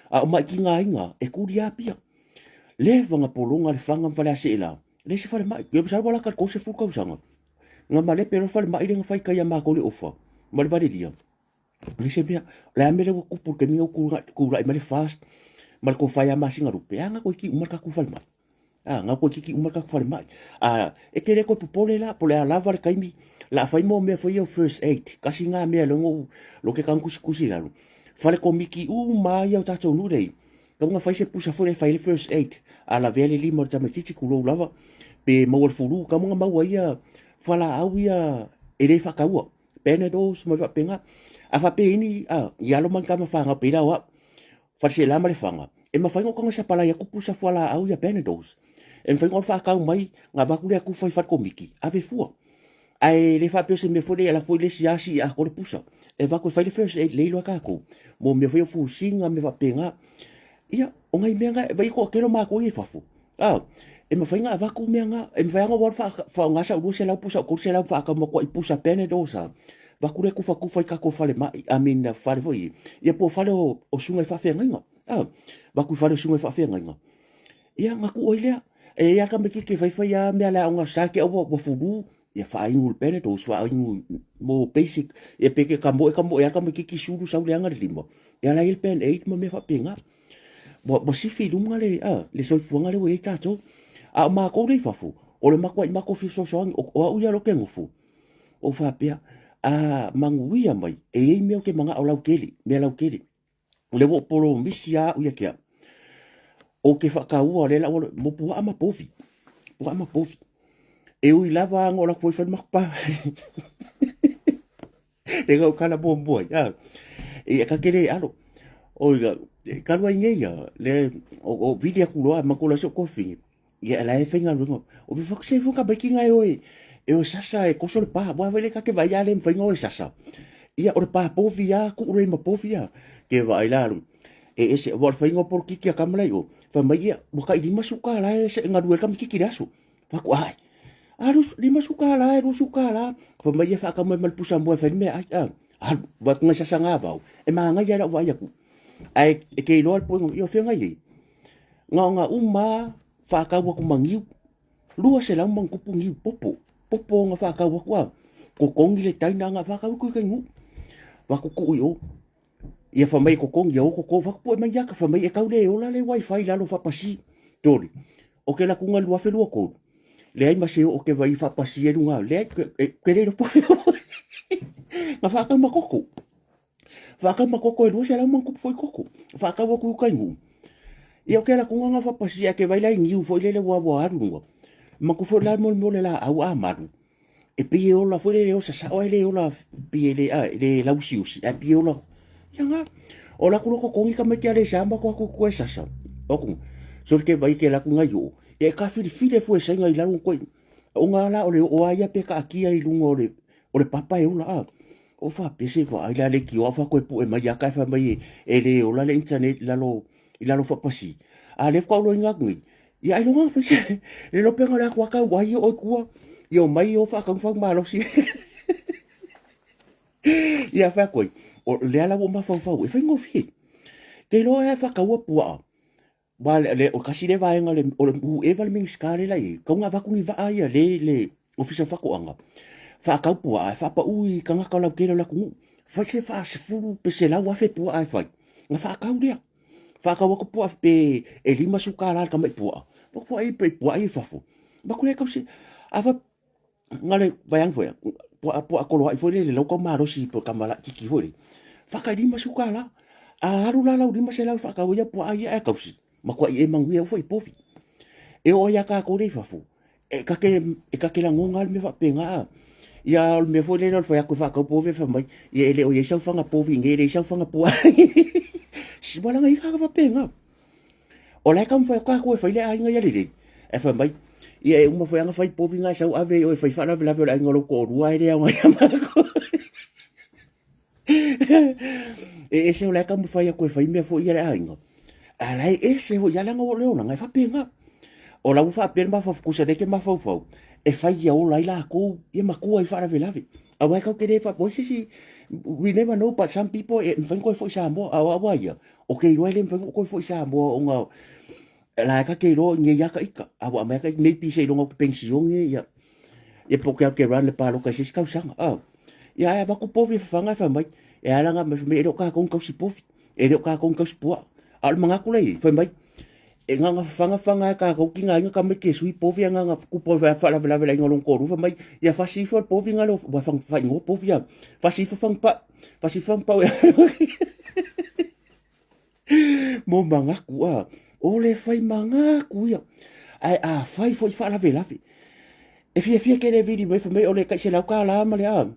a o mai tigaina, e tuli lava Apia. Leva na pologa Lefaga ma Faleaseela, leai se falemai. Ia masalo ua lata i le 30 tausaga, na malepe loa le falemai lea na fai i tai ia matou i le Ofa ma le Valelia. Leai se mea. O le a le mea lea ua tupu i le taimi lenei ua tulai mai le FAST ma le tofa ia Masinalupe, a na toeitiiti uma le tatou falemai. A, na toeitiiti uma le tatou falemai. A, e te le toe popole la, po o le a lava le taimi, o le a fai mo mea foi ia o first aid. Tasi lena mea lea na ou, lea ou te tago tusitusi i lalo. Fale komiti uma lava ia o tatou nuu lea e i ai, tatau ona fai se pusa foi lea e fai ai le first aid. A lavea le lima o le tamaitiiti, tulou lava, pe maua i le fulu, tatau ona maua ai ia fualaau ia e le faataua. Panadols ma mea faapena. A faapea e i ai ni, a, ni alo ma ni tama fanau pei la o au, Faleaseela ma Lefaga, e mafai ona ou tago e sapalai atu pusa fualaau ia Panadols. E mafai ona ou faatau mai ona avatu lea tufa i fale komiti, ave fua. Ae le faapea o se mea foi lea e alu atu foi le isi asi atoa le pusa. E avatu e fai le first aid lea iloa e tatou, mo mea foi ia o fusiga ma mea faapena. Ia, o nai mea na, vaai e toatele o matou ia i fafo, a, e mafai ona avatu mea na, e mafai lava ona ou alu faaaoga sau 200 po o sau 300 faatau matuai pusa Panadols a, avatu lea tufatufa i tatou falemai, I mean fale foi ia, ia po o fale o susuga i faafeagaiga, a, avatu i fale o susuga i faafeagaiga, ia ona tuu ai lea. E i ai lava tamaitiiti e faifai lava mea a le aoga sa te au ua fulu, ia faainu i le Panadols, faainu mo basic, ia pe te tamoe tamoe lava le tamaitiiti sulu sau leaga le lima, ia la e i ai le Pan-Aid ma mea faapena. Ua, ua sifi i luga le, a, le soifuaga lea ua i ai tatou. A o matou lea i fafo, o le matuai matou fesoasoani, o, o au ia o lea ou te nofo, ou faapea, a manuia mai, e i ai mea ou te manao lautele, mea lautele. O lea ua ou polomisi lava au ia te au, ou te faataua lea la ua, mo puaa ma povi, puaa ma povi. E ui lava na ou alu atu foi fai le matou pa. Le na ou tala muamua ai, a. Ia ta te le alo. Oi, talu ai nei ia, le, o, o vili atu loa, ma kula si ou tuafafine, ia la e faigaluega. O me whakase fo ka maiki ngai oe, e oe sasa e koso le pā. Wa wele ka te vai a le mwhainga oe sasa. Ia o le pā povi a, ku ure ma povi a. Ke vai la alu. E ese, wa le whainga o porokiki a kamalai o. Wha mai ia, wa ka i lima suka la e se ngaru e ka mikiki le aso. Wha ku ai. A lu, lima suka la e, lu suka la. Wha mai ia whaka mai mal pusa mua e whai mea ai. A, alu, wa kunga sasa ngā vau. E maa ngai ala wa ia ku. Ai, e ke iloa le poinga, ia o whia ngai ei. Ngaonga uma whaakau aku ma ngiu. 200 ma kupu ngiu popo. Popo nga whaakau aku a. Kokongi le taina nga whaakau aku i kai ngu. Wakuku i o. Ia wha mai kokongi ia o koko. Wakupu e mai aka wha mai e kau le ola le wifi lalo whapasi. Toli. O ke la kunga lua whenua kolu. Leai ma se o ke vai whapasi e runga. Leai ke le ropo. Nga whaakau ma koko. Whaakau ma koko e 200 ma kupu foi koko. Whaakau aku kai ngu. Ia o ke ala kunga nga whapasi a ke vai lai ngiu foi lele ua ua aru nua. Ma ku foi la mo mo le la au a maru. E pei e ola foi lele o sasao ai le ola pei e le a le lausiusi a pei e ola. Ia nga o la kulo kokongi ka mai ke ale sa ma ko aku ku e sasa. O ku so ke vai ke la ku ngai o. E ka filifili e fue sainga i lalo koe. O ngā la o le o a ia pe ka akia i lunga o le o le papa e ola a. O faapea se vaai la le kioa fa koe pue mai ia ka e fai mai e le ola le internet i lalo i lalo faapasi. A lea faatoa ou loiga atu nei, Ia ailoga na fai se le lopega o le atu aka ua ai o tua. Ia o mai o whaakau whau malosi. Ia whai koe, o lea la ua mafaufau e faigofie. Te loa e whakaua puaa. Wa le, le, o kasi le vaega le, o le whoever le Minisita le la i ai, kau nga avatu ni vaa ia le, le Ofisa o Faatoaga, faatau puaa e faapau i tagata lautele o le atunuu. Fai se 40 pe 100,000 puaa e fai, na faatau lea. Faatau atu puaa pe e $50 le tamai puaa. Puaa i puaa i fafo. Maku le tausi, a na le vaeane foi, puaa puaa koloai foi lele lau tau malosi po tama laitiiti foi lele. Fakai $50. A alu la lau 500 faatau ai ia puaa ia ae tausi, matuai e manuia foi i povi. E oo ai ia tatou lea i fafo, e ta te, e ta te lagona lava le mea faapena a. Ia o le mea foi lele o le fai atu e faatau povi ae fai mai, ia e le o i ai sau faga povi i inei, e leai sau faga puaa. Ua leaga e i ai tagata faapena. O la e taumafai atu tatou e fai le aiga ia lelei, ae fai mai, ia e uma foi lava ona fai povi na e sau ave i o e fai faalavelave o le aiga o lou toalua ae le aoga ia matou. E ese o la e taumafai atu e fai mea foi ia le aiga, a la e ese foi ia leaga o le olaga e faapena. O la ua faapea le mafaufau, tusa lea e te mafaufau, e fai ia ola ai latou, ia matua i faalavelave. Aua e tatou te le faapea, oi se isi, we never know but some people e mafai ona toe foi i Samoa, a o au a ia, ou te iloa e le mafai ona ou toe foi i Samoa ona la e ta te iloa i nei lava ita, a ua aumai lava maybe seiloga ou te penisione ia, ia po o te alu te run le palota i se isi tausaga, a. Ia ae avatu povi e fafaga ae fai mai, e ala ona aumai, fai mai e le o tatou ni tausi povi, e le o tatou ni tausi puaa. A o le manatu la e i ai, fai mai, e na ona fafaga fafaga lava e tatou tigaina tamaiti e sui povi ae na ona tupu ai faalavelave i le aiga o lona toalua, fai mai, ia fasi ifo le povi na ua faaigoa povi ia, fasi ifo fagupau, fasi ifo fagupau e mo manatu a, o le fai manatu ia. Ae a fai foi faalavelave, e fiafia tele e vili mai fai mai o le tai $100 ma le a,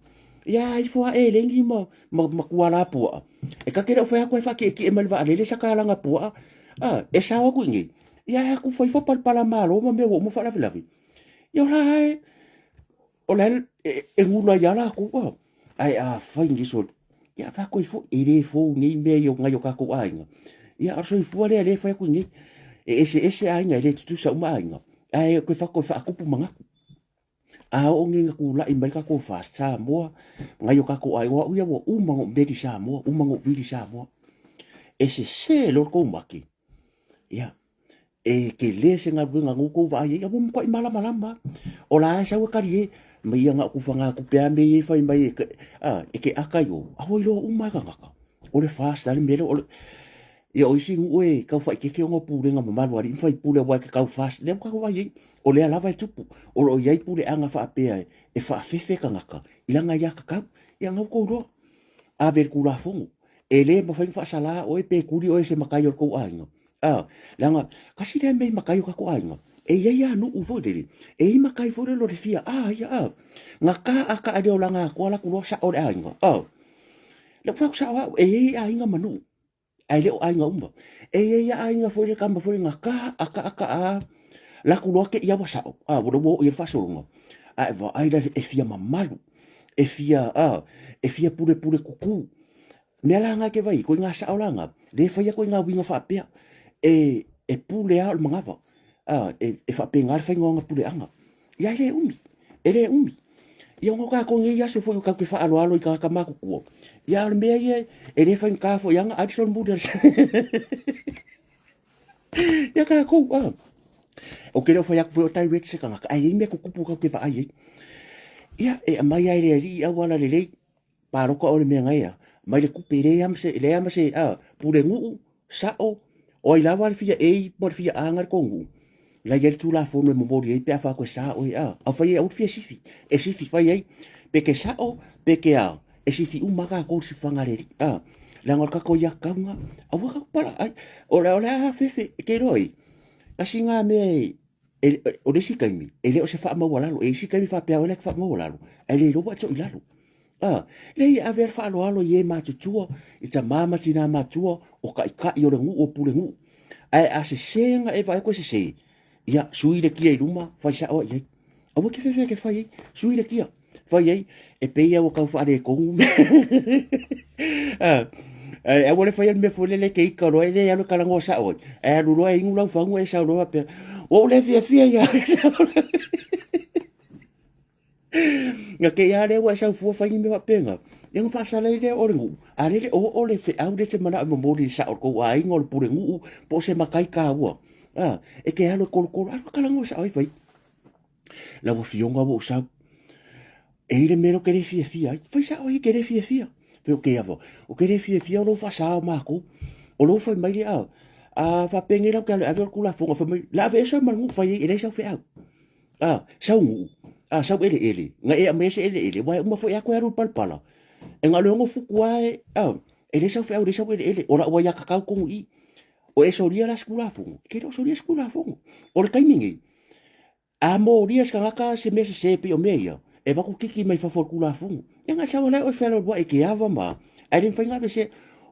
ia ifo a eleni ma, ma, ma kuala puaa. E ta te le o fai atu e faatietie mai le vaalele sa kalaga puaa, a, e sao atu i nei, ia e atu fai ifo palapala malo ma mea ua uma faalavelave. Ia o la e, o la e, e gula ai lava latou, a. Ae a fai nei soli, ia fai atu ai foi, e le fou nei mea i o nai o tatou aiga. Ia, o le soifua lea lea e fai atu i nei. E eseese aiga, e le tutusa uma aiga. Ae toe fai atu e faatupu manatu. A oo nei ina tulai mai le tatou FAST Samoa, nai o tatou aiga, o au ia ua uma ona ou meli Samoa, uma ona ou vili Samoa. E sese loa le tou mate, ia, e tele se galuega na outou vaai ai, a ua matuai malamalama lava. O la e sau e talie, mai ia na o tufagatupe lava mea ia e fai mai e, a, e te aka i o, a ua iloa uma e tagata. O le FAST a le mea lea, o le, ia o isi nuu e tau faaeteete ona o pulega mamalu a alii ma faipule aua e te tau FAST, lea ua tatou vaai ai, o lea lava e tupu. O lo o i ai puleaga faapea e faafefe tagata i lana aiatatau. Ia na outou iloa, ave i le Tulafono. E le mafai ona faasala oe pe tuli oe e se matai o le tou aiga. A, leaga, tasi lea mea i matai o tatou aiga, e i ai lava nuu foi lele, e i ai matai foi lele o le fia a ia, a. Na ta a ta le olaga atoa latou loa sao le aiga, a. Lea ua fai atu sao au, e i ai aiga ma nuu, ae le o aiga uma. E i ai lava aiga foi lele, tama foi lele, na ta a ta a ta a, latou loa te i lava ua sao, a, ua oo i ai le faasologa. Ae vaai la e fia mamalu, e fia, a, e fia pulepule kuku. Mea la na e te vai, koiga sao la na, le faia koiga uiga faapea. E, e pule lava o le manava, a, e, e faapena le faiga o ana puleaga. Ia e le umi, e le umi. Ia ona o tatou nei aso foi o tatou te faaaloalo i tagata matutua. Ia a o le mea ia e le faigata foi ana ai le solomuli a le ia tatou, a. Ou te le o fai atu foi o direct se tagata, ae i ai mea tutupu tatou te vaai ai. Ia, e aumai lava e le alii auala lelei, Palota oe le mea na ea, mai le tupe, e leai lava ma se, leai lava ma se, a, pulenuu, sao, o ai lava le fia A ma le fia A na le tou nuu, la i ai le Tulafono e momoli ai pe a fai atu e sa oe, a, a fai ai aua le fia sifi, e sifi fai ai, pe ke sao, pe ke a, e sifi uma lava tatou i le sififaga a le alii, a, leaga o le tatou aiatatau lena, aua tatou pala, ai, o le, o le a fefe, e te iloa ai, tasi lena mea e, e, o le isi taimi, e le o se faamaualalo, e isi taimi faapea oe la e te faamaualalo, ae le iloa ua e toilalo. A, leai e ave a le faaaloalo i e matutua, i tama ma tina matua, o taitai o le nuu o pulenuu. Ae a sese na e vaai atu e sese, ia, sui le kia i luma, fai sao ai i ai. Aua e te fefe e te fai ai, sui le kia, fai ai, e pei lava ua tau faaletonu. A, ae aua le faia le mea foi lele e te ika loa e le alu e talanoa sao ai, ae alu loa e inu lau fagu e sau loa faapea, Ua ou le fiafia ia. Na te ia lea ua e sau fua fai ni mea faapena. Ia ona faasala ai lea o le nuu, a lele o o le feau lea e te manao e momoli i le sao o le tou aiga, o le pulenuu, po o se matai taua. A, e te alu e tolotolo, alu e talanoa sao ai fai. Lau afioga ua ou sau, e i ai le mea lea ou te le fiafia ai. Fai sao ai e te le fiafia. Fai o ke ava, ou te le fiafia o lou faasa o matou. O lou fai mai lea, a faapenei la ou te alu e ave o le Tulafono, fai mai, la aveese oe ma le nuu, fai ai, e leai sau feau. A, sau nuu, a, sau eleele, na e aumai ai se eleele, aua e uma foi a toe alu i le palapala. E na o le 6 futu lava e, a, e leai sau feau, e leai sau eleele, o lau aiatatau tonu i i. O e solia la se Tulafono? E te le o solia se Tulafono. O le taimi nei, a molia se tagata se mea sese pei o mea ia, e avatu kiki mai fafo o le Tulafono. Ia na sau la oe fealualuai i ke ava ma, ae le mafai ona aveesea.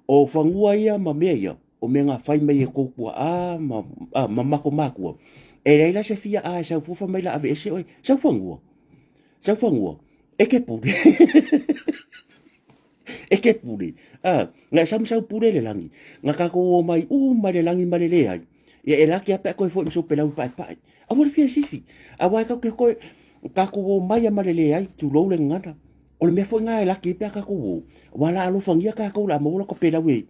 O fanua ia ma mea ia, o mea na fai mai e tou tuaa ma, a, ma matou matua. E leai la se fia a e sau fua fai mai la aveese oe. Sau fanua. Sau fanua. E te pule. E te pule. A, na e sau ma sau pule i le lagi. Na tatou omai uma i le lagi ma le leai. Ia e laki lava pe a toe foi ma sou pelau paepae. Aua le fia sifi. Aua e tatou te toe, tatou omai lava ma le leai, tulou le gagana. O le mea foi lena e laki ai pe a tatou o, aua la alofagia tatou o le a maua lota pelau e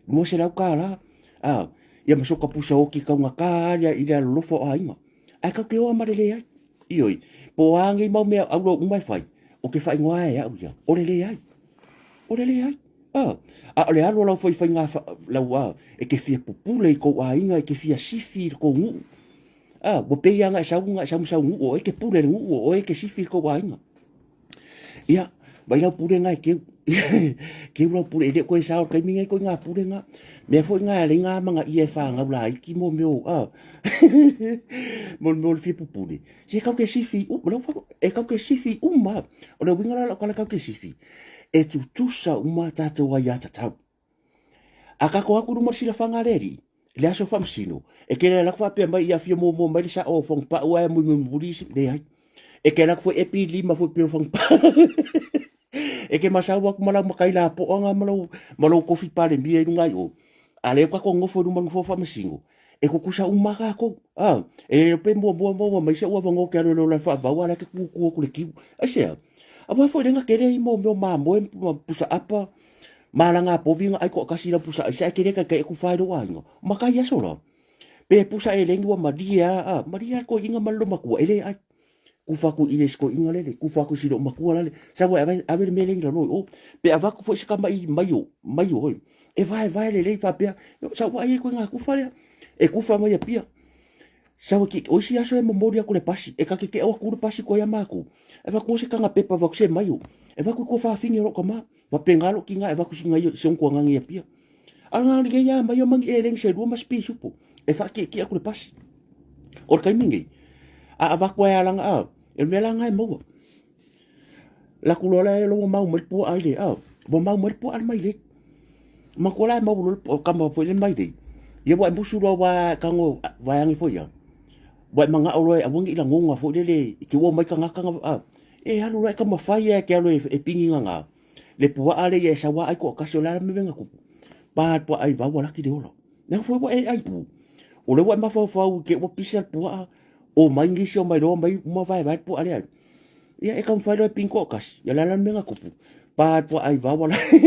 $200, a, ia ma soka pusa oti taugata lava i le alolofa o aiga. Ae tatou te o lava ma le leai. Ioe, po o a nei mau mea auro uma e fai, ou te faaigoa lava e au ia, o le leai. O le leai. A, a o le alu o lau faifaiga, lau a, e te fia pupule i kou aiga, e te fia sifi i le kou nuu. A, ua pei lava na e sau, na e sau ma sau nuu, o oe e te pule i le nuu, o oe e te sifi i le kou aiga. Ia, vai lau pule na e keu. Keu lau pule, e le o koe sao i le taimi nei koe pule na. Mea foi na e leai na manaia e whanau laiti mo mea o, a. Mo mea o le fia pupule. Se kau ke sifi, u, lau wha, e kau ke sifi uma. O le uiga la lau kala kau ke sifi. E tutusa uma tātou ai a tatau. A kākou aku i luma o le silafaga a le Alii, i le aso faamasino, e te le alu atu faapea mai, ia afio muamua mai le sao o Fagupau ae mulimuli isi, leai. E te alu atu foi e pilima foi pei o Fagupau. E te masau atu ma lau matai lapoa na ma lou, ma lou kofi palemia i luga i o. A lea ua tatou nofo i luma o le nofoa faamasino, e tutusa uma lava tatou. A, e le iloa pe muamua maua mai sou avanoa ou te alu e lola i le faavavau, a o la e te tutu atu i le kiu. Aisea? Aua foi lea na tele ai mo mea o mamoe ma pusa apa, Malanga povi na ai toatasi i lau pusa aisa ae te le taitai atu fa i lou aiga. Matai aso la. Pe pusa eleni ua malie a, a malie a toeaiina ma le loomatua e le ai. Kufa atu i le isi toeaiina lele, kufa atu i si loomatua lale, sau e ave, ave le mea lea i lalo i o. Pe avatu foi se tama'i maio, maio oi. E vaevae lelei faapea, sau vaai ai koe kufa lea. E kufa mai Apia. Sau e ki, o isi aso e momoli atu le pasi, e ka kekeʻo atu le pasi koe ia makou. E avatu o se taga pepa avatu se maio. E avatu i tuafafine o lou tama. Faapena lou tiga e avatu sina ia se ontoagaga i Apia. A na lelei lava mai o mani eleni se lua ma se pisupo e faatietie atu le pasi. O le taimi nei, a avatu ai alaga a, e le mea la na e maua. Laku loa la e logo mau mai le puaa i le a, ua mau mai le puaa le mailei. Matua la e mau loa le kama foi le mailei. Ia ua e musu loa ua tago vaeane foi ia. Ua e manao loa e aua ne i lagona foi lele i te ua mai tagata na a, E alu loa e taumafai lava e te alu e pigi gaga le puaa lea ia e sau lava ai toatasi o le a le mea na tupu. Pa le puaa i vau a laki le ola. Leaga foi ua e ai u. O lea ua e mafaufau i te ua pisa le puaa, o mai nisi o mai loa mai uma vaevae le puaa lea. Ia e taumafai loa e pigi toatasi, ia o le a la le mea na tupu. Pa le puaa i vau a laki.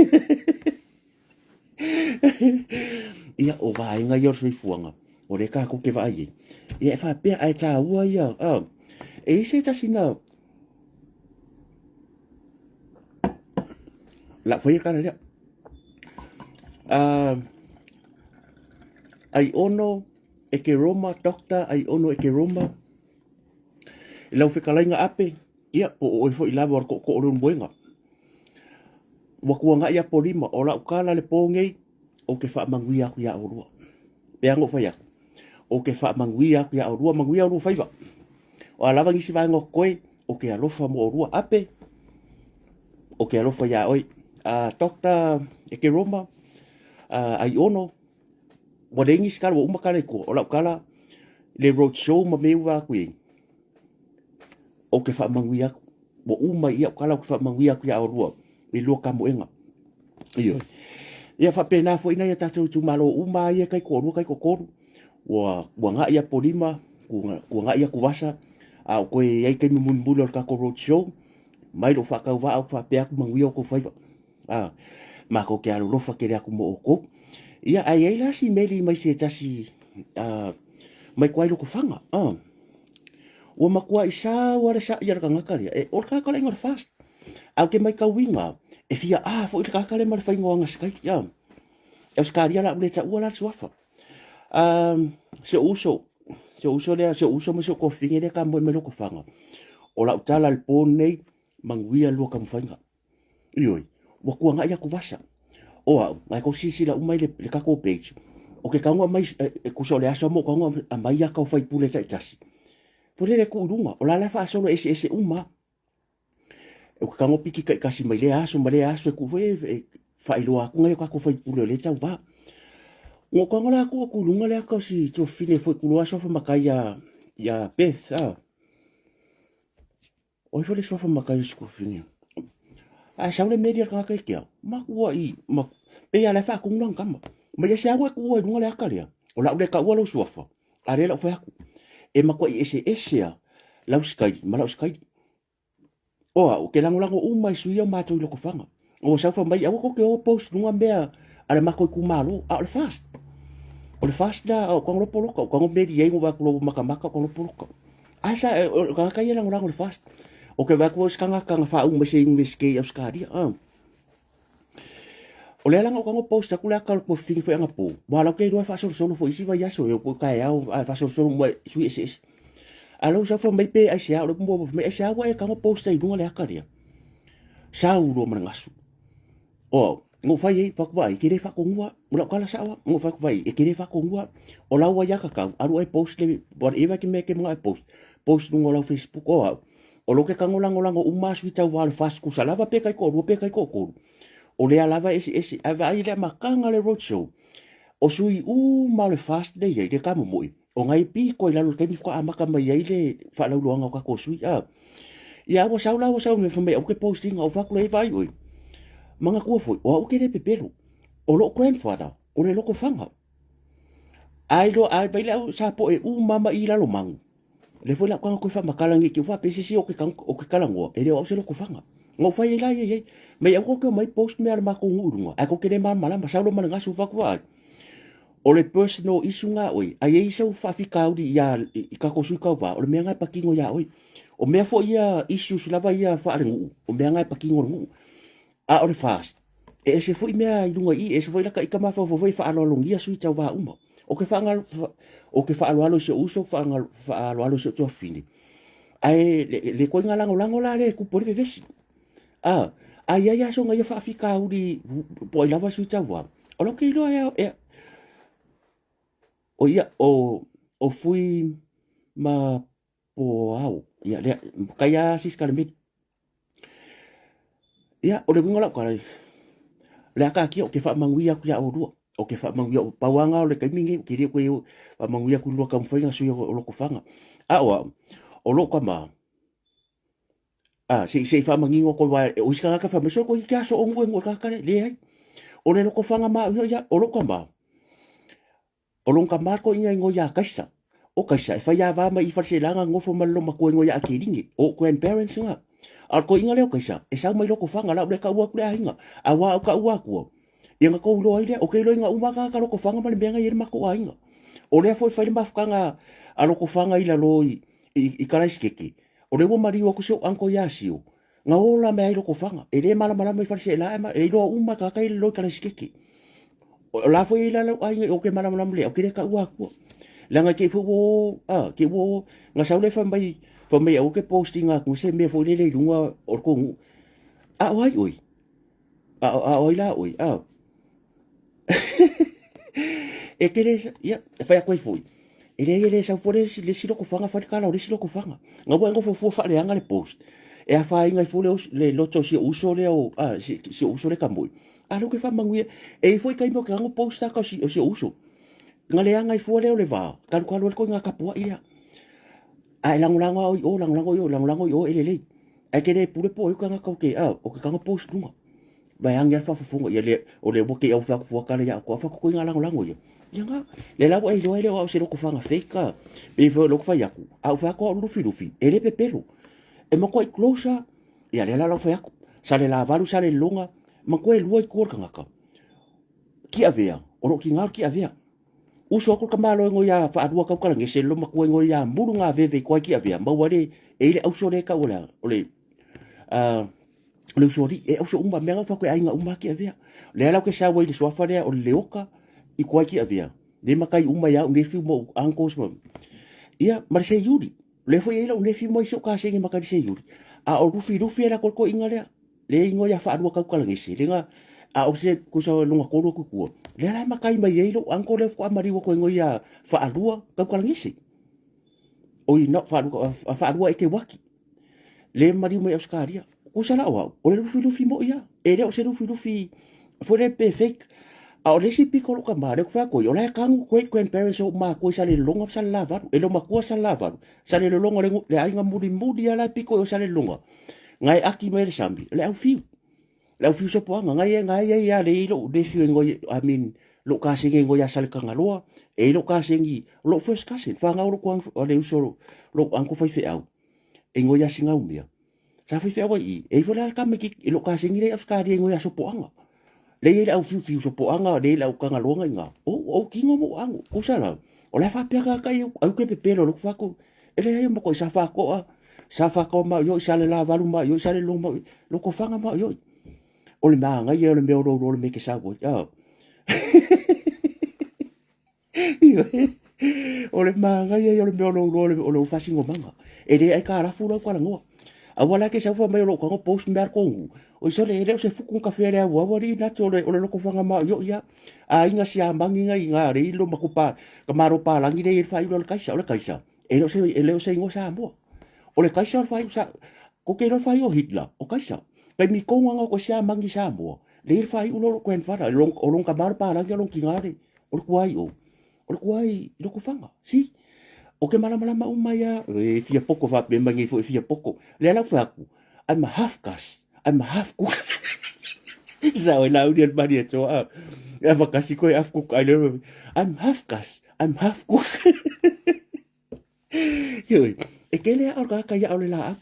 Ia o vaega ia o le soifuaga, o lea tatou te vaai ai. Ia e faapea ae taua ia, e i ai se tasi na lau faia tala lea. Ai ono e ke Roma, Doctor ai ono e ke Roma, i lau fetalaiga Ape, ia po o oe foi lava o le tootoo o Leulumoega. Ua tuanai Apolima, o lau tala le po nei, ou te faamanuia atu iā oulua. Pei lava ona ou fai atu, ou te faamanuia atu iā oulua, manuia oulua faiva. O a lava nisi vaega o totoe, ou te alofa mo oulua. Ape, ou te alofa iā oe. Doctor Ekeroma, Aiono, ua leai nisi tala, ua uma tala i tua. O lau tala, le road show ma mea ua atu i ai, ou te faamanuia atu. Ua uma i au tala ou te faamanuia atu iā oulua i lua tamoega. Ioe. Ia faapena foi nai a tatou itumalo uma ia taitoalua taitoatolu ua, ua agai Apolima kuagai atuvasa, a o toe i ai taimi mulimuli o le tatou road show, mai lou faatauvaa ou te faapea atu manuia outou faiva. A, matou te alolofa tele atu mo outou. Ia, ae i ai la si meli mai se tasi mai tua i Lotofaga. Ua matuai sau lava le sa'i a le tagata lea, e, o le tagata le aiga o le FAST. Ae ou te matauina, e fia a foi le tagata lea ma le faiga o ana sikaili. E Ausetalia o le a ou le taua la le suafa. Si ou uso, si ou uso lea, si ou uso ma si ou tuafafine lea e tamoe mai Lotofaga, o lau tala i le po lenei, manuia le lua taumafaiga. Ioe, ua tuanai atuvasa. O au, na e tou silasila uma i le tatou page, ou te tago aumai, e tusa o le aso lava ma ou tago aumai ata o faipule taitasi. Foi lele e tuu i luga, o la la e faasolo eseese uma lava. Ou te tago piki taitasi mai lea aso ma lea aso e tuu foi e faailoa atu nai o tatou faipule o lea e tauva. Na ou tago la tuu atu i luga le ata o si tuafafine foi tuloa suafa matai ia Beth, a. O ai foi le suafa matai o si tuafafine? Ae sau le meli a le tagata i te au, matuai, ma, pei lava o la e faatonu lana tama. Mai aisea ua e tuua i luga le ata lea? O le a ou le taua lou suafa, a lea la ou fai atu, e matuai eseese lava lau sikaili ma lau sikaili. O au, ou te lagolago uma i sui ia o matou i Lotofaga. Ua sau fai mai, aua tou te o post luga mea a le matou itumalo, a o le FAST. O le FAST la, o tago loa poloka, o tago meli ai, ua atu matamata, o tago loa poloka. A sa, o le tagata ia lagolago i le FAST. O ke vaai atu o se tagata na faauma mai se Iunivesite i Ausetalia. O lea la na ou tago post atu le ata o le tuafafine foi anapo, ua lau te iloa e faasolosolo foi isi vaiaso e oo foi i taeao ae faasolosolo uma i sui eseese. A lou sau fai mai pe aisea, o le upu muamua fai mai aisea ua e tago post ai i luga le ata lea. Sau loa ma le gasu. O au, na ou fai ai, fai atu vaai, e te le faatonua, o lau tala sao lava, na ou fai atu vaai, e te le faatonua, o lau aiatatau, alu oe e post le whatever te mea e te manao e post, post i luga o lau Facebook, o au, o lou te tago lagolago uma lava sui tauva o le FAST tusa lava pe taitoalua pe taitoatolu, o lea lava e eseese. Ae vaai i le amataga o le road show, o sui uma o le FAST lea e i ai, le tamomoe, o nai pito i lalo i le taimi faatoa amata mai ai le faalauiloaga o tatou sui. A, ia ua sau la ua sau fai mai aua te post ina, ou fai atu lea, vaai oe, manatua foi, o au ou te le pepelo, o lou grandfather, o le Lotofaga. Ai loa, ai vai le au sa poe uma ma i Lalomanu. Lea foi la ou tago toe faamatala nei te i ua faapea se isi ou te talanoa, e le o au se Lotofaga. Na ou fai ai la ia i ai, mai aua tou te omai post mea a le matou nuu i luga, ae tou te le malamalama, sau loa ma le gasu fai atu vaai. O le personal issue na oe, a i ai sau faafitauli ia i tatou sui tauva, o le mea na e patino ia oe. O mea foi ia issues lava ia faalenuu, o mea na e patino i le nuu. A o le FAST, e ese foi mea i luga i i, e ese foi lata ita mafaufau foi e faaaloalogia sui tauva uma. Ou te ou te faaaloalo i si ou uso, faaaloalo i si ou tuafafine, ae le ituaiga lagolago la lea e tupu ai le vevesi. A, a i ai aso na ia faafitauli po o ai lava sui tauva, o lau te iloa e, o ia, o Fui ma Poao, ia lea, kai a sis kalemeli. Ia, o le uiga o lau tala, le a taatia, ou te faamanuia atu ia oulua. Ou te faamanuia, pau lava lena o le taimi lenei, ou te le toe faamanuia atu i lua taumafaiga sui o Lotofaga. A o au, o lou tama, a, se i faamanino atu aua o isi tagata fai mai, sole toeitiiti lava soo nuu e nuu e le tagata lea. Leai. O le Lotofaga ma au ia, ia, o lou tama, O lona tama toeaina igoa ia Kaisa. O Kaisa, e faiava mai i Faleaseela nofo ma le loomatua igoa ia Akeline, o ou grandparents na. A o le toeaina lea o Kaisa, e sau mai Lotofaga, la ou le taua atu le aiga. Aua a ou taua atua, ia na tou iloa ai lea. Ou te iloaina uma lava tagata Lotofaga ma le mea na i ai le matou aiga. O lea foi e fai le mafutaga a Lotofaga i lalo i Karaisiteke, o lea ua maliu atu si ou uncle ia Sio, Na ola mai ai Lotofaga. E le malamalama i Faleaseela ae e iloa uma e tagata ia le loi Karaisiteke. O la foi e i lalo aiga o ke malamalama lea, o ke le taua atua. Leaga te i foi ua o, a, te ua o, na sau lea fai mai, fai mai aua ke post ina atu se mea foi lele i luga o le tou nuu. A o ai oe? A o ai la oe? A. E te le, ia, e fai atu ai foi. E leai e le sau fua le isi, le isi lotofaga fai le tala o le isi lotofaga. Na ua e nofo fua faaleaga le post. E afaina ai fua le, le loto o si ou uso lea o, a, si, si ou uso lea tamoi. A lea ou te faamanuia. E i ai foi taimi ou te tago post ata o si, o si ou uso. Na leaga ai fua lea o le va, talukalu ai le koiga tapuai lea. A e lagolago lava oe i o, lagolago i o, lagolago i o e lelei. Ae te le pule po o ai tagata o te, a, o te tago post luga. Vaeane lava le faafofoga, ia le, o lea ua te i au fai atu fua tala ia outou, a fai atu koiga lagolago ia. Ia nga, le la ua e iloa e le o au se lotofaga fake a. Pei foi o lou fai atu, a ou fai atu au Lufilufi, e le pepelo. E matuai close lava. Ia lea la lau fai atu, Salelavalu, Salelologa, matua e lua itu o le tagata. Tiavea, o lou tiga o le Tiavea. Uso atu le tamaloa e noi a faalua tautalagese le matua e noi a mulu ngā veve i toai Tiavea, maua le, e i le auso le tau o le a, o le, o le usoalii, e auso uma, mea na ou fai atu e aiga uma lava Tiavea. Lea la ou te sau ai i le suafa lea o le Leota i toai Tiavea, lea e matai uma ai lava au nephew ma ou uncles ma, ia, ma le Seiuli. Lea foi e i ai lou nephew ma isi ou kasegi matai i le Seiuli, a o Lufilufi e alu atu ai le toeaina lea, lea e igoa ia Faalua Tautalagese, lea na, a o se tusa o lona tolu atu i tua, lea la e matai mai ai lou uncle lea faatoa maliu atu e igoa ia Faalua Tautalagese. Oi, no, Faalua, Faalua Eteuati. Le maliu mai Ausetalia. Tusa la o au, o le lufilufi moi lava. E le o se lufilufi foi lele pe fake. A o le isi pito o lou tama, lea ou te fai atu ai, o la e tanu great grandparents o ou matua i Salelologa ma Salelavalu. E le o matua Salelavalu, Salelologa le, le aiga mulimuli lava la e pito i o Salelologa. Na e ati mai e le sami, o le au fiu. Le au fiu sopoaga, na ia na ia ia le i lou nephew e ngoi, I mean, lou kasegi e ngoi ia Salekagaloa, e i lou kasegi, lou first cousin, whanau lou kuang, o le uso, lou uncle faifeau. E ngoi ia Singaumea. Sa faifeau ai i, e ifo le ala tamaiti i lou kasegi lea i Ausetalia e ngoi ia Sopoaga. Le i ai le au fiufiu Sopoaga, le i le au Kagaloa i ina. O, o tino mo ago, kusa la. O la e faapea tagata ia, au ke pepelo lou fatu. E leai o matua i sa faatoa, sa faatoa ma ioi, sa le lavalu ma ioi, sa le loma, lotofaga ma ioi. O le manaia o le mea o lou loa le mea e te sau ai. Ah. O le manaia ia o le mea o lou loa o lou faasinomaga. E le aikalafu lau talanoa. Aua la e te sau fai mai o lou tago post mea a le tou nuu. Oi sole, e le o se futu na tafea i le auau alii Nacho, o le lotofaga maoioi lava. Aiga siamagi na i ina le ilo ma kupa, ka malo palagi le i le faaiula o le Kaisa. O le Kaisa, e le o se, e le o se igoa Samoa. O le Kaisa o le faaiu sa, ko te iloa le faaiu o Hitler, o Kaisa. Taimi tonu lava na o siamagi Samoa, le i le faaiu lo lou grandfather, o lona tama o le palagi o lona tina le, o le tuai o, o le tuai i Lotofaga. Si, o ke malamalama uma ia, e fia poko faapea mai nei foi e fia poko. Lea la ou fai atu, I'm a half caste, I'm a half cook. Sa oi lauli al mani e toa. E makasi koe half cook ai le. I'm half caste, I'm half cook. Ioe, e tele a o ka kai a o le laau.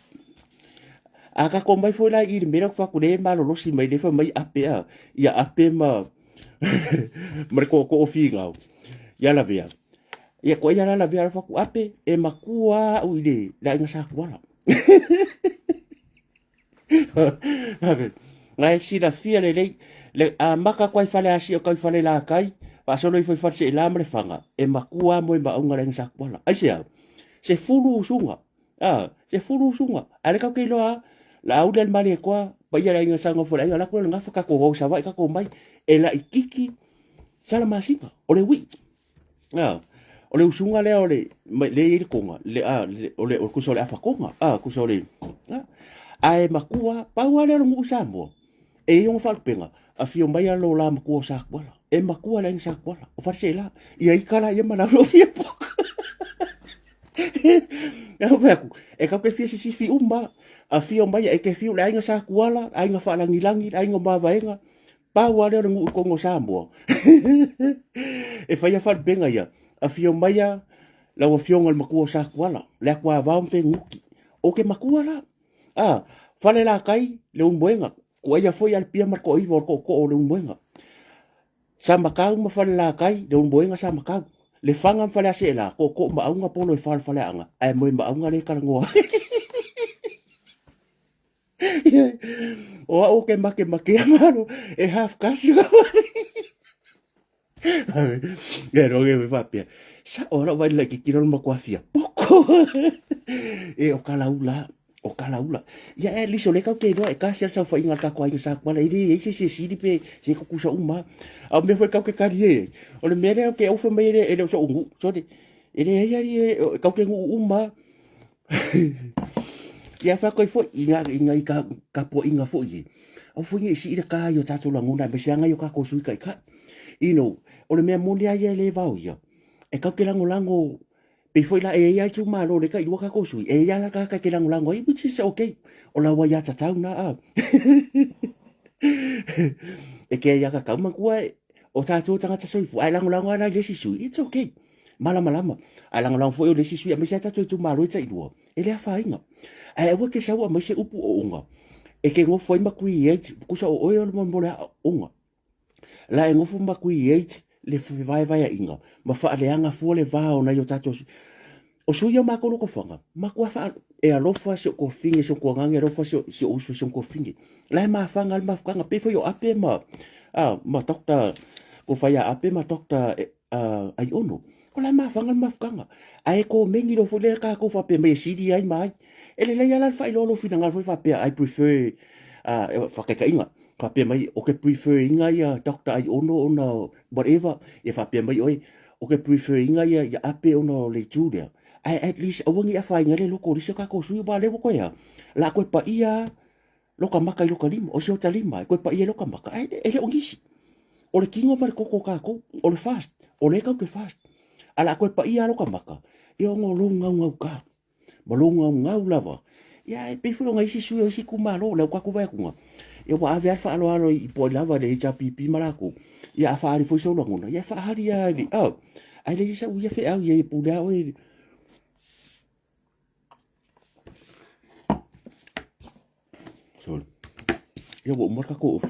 A ka ko mai foi la i le mea ku faku le malolosi mai le fa mai ape a. Ia ape ma ma le koʻokoʻo figau. Ia lavea. Ia ko ia la lavea la faku ape e makua au i le le aiga sa kuala. Ngai e silafia lelei, le amata atu ai fale asia o fale lakai, faasolo ifo i fale seela ma le faga, e matua lava moe maauga le aiga Sakuala. Aisea? 10 usuga, a, 10 usuga, ae le tatou te iloa lava, Laauli a le Malietoa, paia le aiga Sa Gofo le aiga, alu atu le gafa tatou o i Savaii tatou omai, e laititi sala masina, o le uii. A, o le usuga lea o le, mai, lea e i ai le toga, le, a, le, o le, o tusa o le afa toga, a, tusa o le, a, ae matua, pau lava lea o le nuu i Samoa, e i ai ona faalupega, afio mai a lo la matua o Satuala, e matua le aiga Satuala, o Faleseela, ia ika la ia ma lau fia poka. E fai atu, e tatou te fia sisifi uma, afio mai e te fiu le aiga Satuala, le aiga Faalagilagi, le aiga o Mavaega, Pau lava lea o le nuu i totonu o Samoa e faia faalupega ia, afio maia lau afioga i le matua o Satuala, le atuavao ma Fenunuti. Ou te matua la, a, Falelatai le Ulumoega, tuaia foi Alipia ma le Toaiva o le tootoo o le Ulumoega. Samatau ma Falelatai, le Ulumoega Samatau. Lefaga ma Faleaseela, tootoo ma Auga polo e fa o le Faleaana, ae moe ma Auga lea e talanoa ai. O au ke makemakea malo e half kasi ka E roge me faapea. Sa o lau vai lai kikiro le matua fia poko. E o kalaula, o kalaula. Ia e liso le kau te iloa e kasi al saofaiga a le tatou aiga sa kuala e le i ai se isi e sili pe se tutusa uma. A o mea foi kau te kali e, o le mea lea ke ofa mai e le o so'u nuu, sole. E leai ali e kau te nuu uma. Ia whakoi foi i ngā, i ngā i ka, kapuaʻiga foi e. Aua foi ne i sii le kā i o tātou lagona aemaise lava ngai o kākou sui taitai. You know, o le mea moni lava ia e le vao ia, e kau ke lagolago, pei foi la e i ai lava itumalo lea e tailua kākou sui, e i ai lava la tagata e te lagolago ai, which is okay, o lau aiatatau na a. E ke aiatatau, manatua e, O tatou tagata soifua, ae lagolago lava la i le isi sui, it's okay. Malamalama. Ae lagolago foi o le isi sui, aemaise lava tatou itumalo e tailua, e le afaina. Ae aua e te sau aumai se upu ooga e te nofo ai ma create, tusa o oe o le mo le aoga. La e nofo ma create le fevaevaeaiga ma faaleaga fua le va o nai o tatou sui. O sui ia o matou lotofaga, matua faa, e alofa si ou tuafafine, si ou tuagane, alofa si ou uso, si ou tuafafine. La e mafaga le mafutaga, pei foi o Ape ma, a, ma Doctor, ko whai a Ape ma Doctor Aiono. O la e mafaga le mafutaga. Ae komeni loa foi lea tatou faapea mai e sili ai ma ai. E lelei lava la le faailoa o lou finagalo foi faapea I prefer, faataitaiga, faapea mai ou te prefer ina ia Doctor Aiono ona whatever, ia faapea mai oe ou te prefer ina ia ia Ape ona o le itu lea. Ae at least aua ne i afaina ai le loto o le isi o tatou sui usufono aua o lea ua toe a, o le a toe paia lava loka maka i loka lima, o si ota lima e toe paia i loka maka, ae e le o nisi. O le tino ma le toto o tatou, o le fast, o lea tatou te fast. Ae o le a toe paia lava loka maka, ia ona o lou gaugauta. Ma lou gaugau lava. Ia e pei foi o nai isi sui o isi itumalo, o lea ua tatou vaai atu, ia ua ave lava le faaaloalo i po ai lava le HRPP ma latou, ia a faaali foi sou lagona, ia e faaali lava i le, ae leai sau ia feau i ai e pule lava oe. Sorry. Ia ua uma le tatou ofi.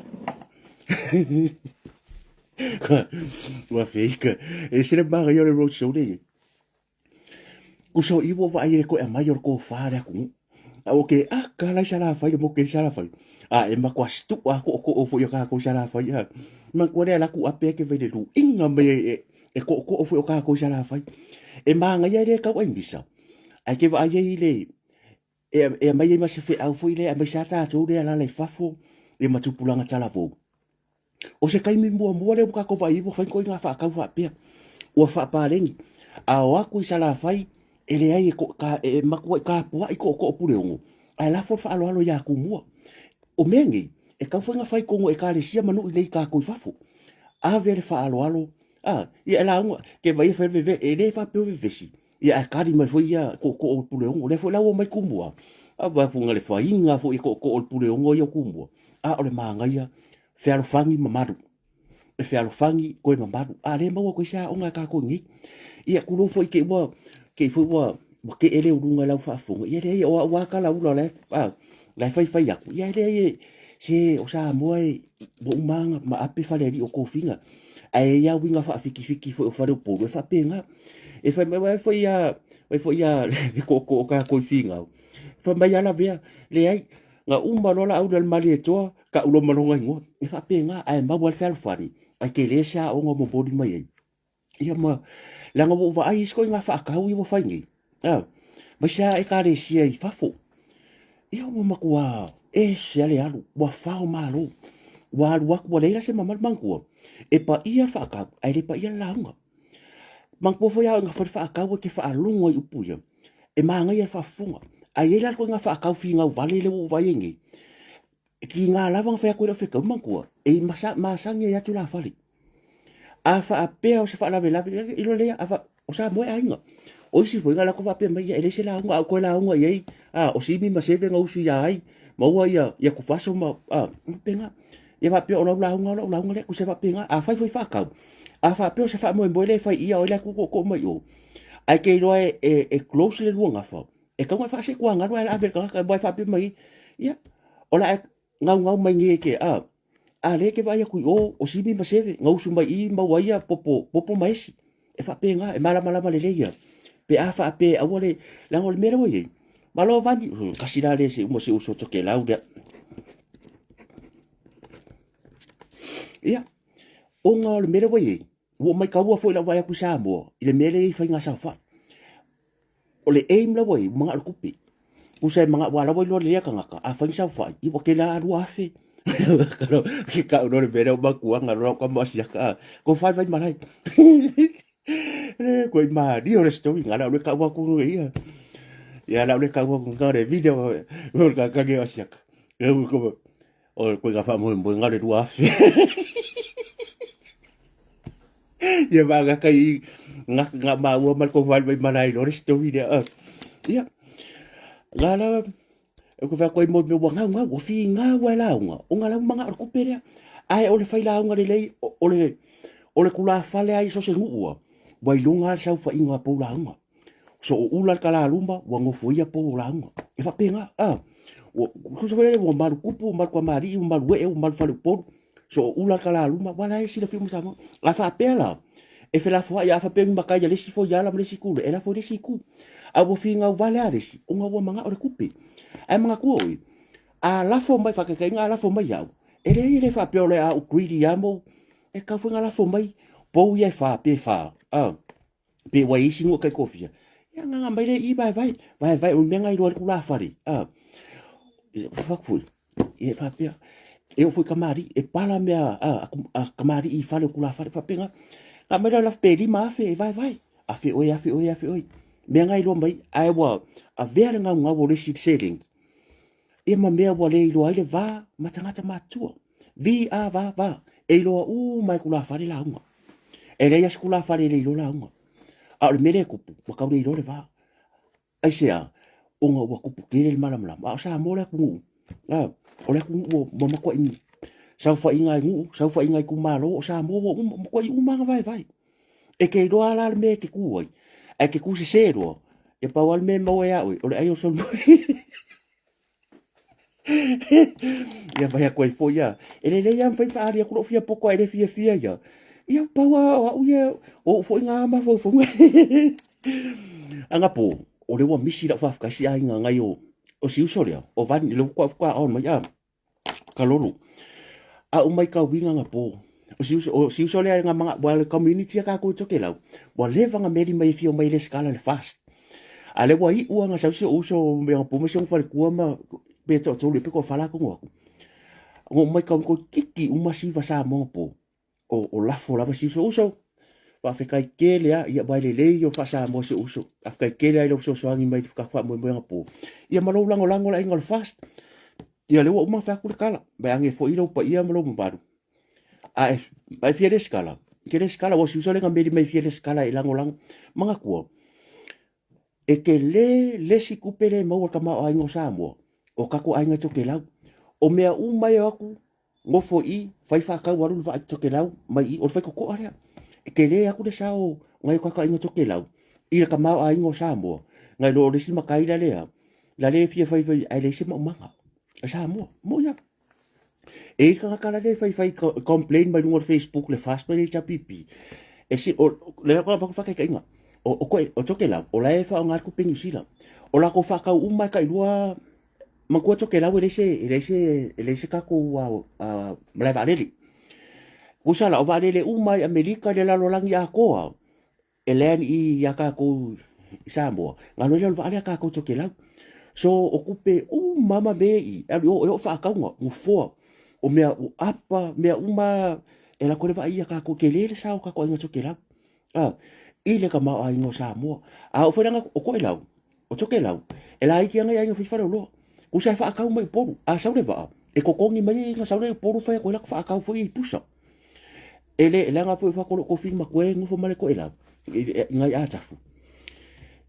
Ua feika. E ese le manaia o le road show lenei. Uso i ua vaai i le koea mai o le tofa a le atunuu. A ua ke aka la i Salafai le motu i Salafai. A e matua stuʻa tootoo foi o tatou i Salafai a. Manatua lea alu atu ape ake vai le luiga mai e, e tootoo foi o tatou i Salafai. E manaia e le tau aimisa. Ae ke vaai ai i le e, e aumai ai ma se feau foi lea, aemaise lava tatou lea e alaala i fafo, ia ma tupulaga talavou. O se taimi muamua lea ua tatou vaai ai ua fai ni ituaiga faatau faapea, ua faapaleni. A o atu i Salafai, e leai e, ka, e matuai tapuai tootoo Puleono, ae lafo le faaaloalo ia Tumua. O mea nei, e tatau foi ona fai i totonu o Ekalesia ma nuu i nei tatou i fafo. Ave le faaaloalo, a, ia e lauga, ke vaai e fai le veve, e le faapea o vevesi, ia ae kali mai foi ia tootoo o Puleono. O lea foi la ua omai Tumua, a vaai atu na le faiga foi e tootoo o le Puleono ia o Tumua, a o le manaia, fealofani mamalu. E fealofani koe mamalu. A lea e maua atu ai se aoga e tatou i inei. Ia tulou foi te i ua, te i foi ua, ua tee le uluga i lau faafofoga. Ia leai, o au lava talaula o la e, a, la e faifai atu. Ia leai e, se o Samoa e, ua uma lava ona maape falealii o tofiga. Ae i ai lava uiga faafitifiti foi o faleupolu e faapena. E fai mai, vai foi a, vai foi a le tootoo o tatou i Finao. Fai mai lava lavea, leai, na uma loa la aula i le Malietoa, tau loa ma lona igoa. E faapena, ae maua ai le fealofani, ae tele se aoga o momoli mai ai. Ia ma, leaga ua ou vaai i isi ituaiga faatau ia ua fai nei, a, aemaise lava Ekalesia i fafo. Ia ua matua ese lava le alu, ua fao malo. Ua alu atu ua leai la se mamalu. Manatua, e paia le faatau, ae le paia le lauga. Manatua foi a oo ina fai le faatau e te faalogo ai i upu ia, e manaia le faafofoga. Ae i ai la le ituaiga faatau finau vale lea ua ou vaai ai nei, E tiga lava ona fai atu e le aufetau manatua, e masani ai lava tulafale. A faapea o se faalavelave, iloa lea, a fa, o Samoa e aiga. O isi foi, na latou faapea mai, ia e leai se lauga, a ou toe lauga i ai, a, o Simi ma Seve na usu ia ai, maua ia, ia Tufaso ma, a, faapena. Ia faapea o lau lauga, o lau lauga lea, tusa faapena. A fai foi faatau, a faapea o se faamoemoe lea e fai i ia, o ai la e tuutuutuu mai i o. Ae te iloa e, e, e close le lua gafa, E tatau ona faasee tuagalu ae ave le tagata aua e faapea mai, ia, o le a e gaugau mai nei e te, a, a lea e te vaai atu i o, o Simi ma Seve, gausu mai i maua ai ia popo, popo ma esi. E faapena, e malamalama lelei ia. Pe a faapea aua le, leaga o le mea lea ua i ai, malo Vani, kasi la lea se uma si uso Tokelau lea. Ia, ona o le mea lea ua i ai, Ua ou maitaua foi lau vaai atu i Samoa i le mea lea e i ai faiga saofai. O le aim la ua i ai, ua manao i le tupe. Tusa e manao, aua o la ua iloa lelei e tagata, a fai ni saofai, ia ua tele lava 2000. Ke kau loa le mea lea o makuaga loa lau tama asiaka, a, ko fai fai malae. Koe malie o le story, ngā lau le kau aku no ia. Ia lau le kau aku ngā le video, o le kakage o asiaka. O koe ka whaamoemoe ngā le 2000. Ia ma nga kai nga nga maua ma ko whai mai marae no le story lea. Ia. Nga la e ko whea koe mo me ua ngau ngau, ua whii ngau e launga. O ngā lau manga o le kupe lea. Ae o le whai launga lelei, o le O le tulafale lava i so o se nuu lava, ua iloga lava le saofaiga a pou lauga. Sooula le talaluma ua nofoia pou o lauga. E faapena, a, ua, tusa foi lele ua malu tupu, ua malu tamalii, ua malu ee, ua malu faleupolu, sooula le talaluma, ua la e silafia uma Samoa. A faapea la, e felafoai, a faapea ni matai a le isi foiala ma le isi itu, e lafo i le isi itu. A ua finau vale lava le isi, ona ua manao le tupe. Ae manatua oe, a lafo mai, faataitaiga a lafo mai ia au, e leai e le faapea o le a ou greedy lava ma ou, e tatau foi ona lafo mai pou ia e fa pe fa, a. Pe ua i ai isi nuu e taitofia, ia na aumai lea i i vaevae, vaevae o le mea na iloa ai le tulafale, a. Fai atu foi, ia e faapea, e oo foi i tamalii, e pala mea a, a tamalii i fale o tulafale, e faapena. Na aumai lea o le afe pe 5,000 e vaevae, afe oe, afe oe, afe oe. Mea na iloa mai, ae ua avea le gaugau o le isi seleni, ia ma mea ua le iloa ai le va ma tagata matutua. V A va va, e iloa uma e tulafale lauga. E leai lava se tulafale e le iloa lauga. A o le mea lea e tupu, ua tau le iloa le va. Aisea? Ona ua tupu tele le malamalama. A o Samoa le atunuu, a, o le atunuu ua matuai saofaiga i nuu, saofaiga i itumalo, o Samoa ua uma, matuai uma lava ona vaevae. E te iloa lava la le mea e te tu ai, ae e te tu sese loa, e pau lava le mea e maua ia oe, o le ai o le solomuli. Ia fai atu ai foi ia, e lelei lava mafai ona faaali atu lou fia poto ae le fiafia ia. Ia pau lava o au ia, o ou foi na mafaufauga. Anapo, o lea ua misi lau faafetai si aiga nai o, o si uso lea, o Vani, lea ua faatoa on mai, a, Kalolo. A ou matauina anapo, o si uso, o si uso lea na mana, ua le community a kākou i Tokelau, ua leva na meli mai e fia omai e lesitala le FAST. A lea ua iu lava na sau si ou uso anapo ma si ona faletua ma pe toatolu ea pe toafa latou na o atu. Na ou matau toeitiiti uma siva Samoa anapo, o, o lafo lava si uso, uso, faafetai tele lava, ia aua e lelei o faa-Samoa si ou uso. Faafetai tele lava i lau fesoasoani mai i le tatou faamoemoe anapo. Ia ma lou lagolago i le aiga o le FAST. Ia lea ua uma ona fai atu le tala, vaeane foi lou paia ma lou mamalu. A e, a e fia lesitala, e te lesitala, aua o si uso lea na meli mai e fia lesitala e lagolago. Manatua, e tele le isi tupe lea e maua e le tamaoaiga o Samoa, o tatou aiga i Tokelau. O mea uma e o atu, nofo i i, fai faatau alu le vaa i Tokelau mai i, o le faitotoa lea. E tele atu le sao o nai o tatou aiga i Tokelau i le tamaoaiga o Samoa, nai lo o le isi matai la lea, la le fia fai fai ae leai se maumaga a Samoa. Moʻi lava. E i ai tagata la le fai fai complain mai luga o le Facebook le FAST ma le HRPP. E si, o, le la ko faataitaiga. O, o, koe, o Tokelau, o la e faaaoga le tupe Niu Sila. O latou faatau uma e tailua Matua Tokelau e leai se, e leai se, e leai se tatou malae vaalele. Tusa la, o vaalele uma i Amerika i le lalolagi atoa, e land i iā tatou i Samoa, na alu ai lea o le vaa lea a tatou i Tokelau. So, o tupe uma ma mea i, e alu i o, e oo i faatauga, nofoa, o mea o apa, mea uma e alu atu ai le vaa ia tatou, tele le sao o tatou aiga i Tokelau, a, i le tamaoaiga o Samoa. A oo foi la o Toelau, o Tokelau, e laiti lava nai aiga fai faleoloa. Tusa e faatau mai i Upolu, a sau le vaa, e totogi mai ai ona sau lea i Upolu fai atu ai latou faatau foi i pusa. E le, leaga foi fai atu o lou tofi matua e nofo ma le Toelau, i nai Atafu.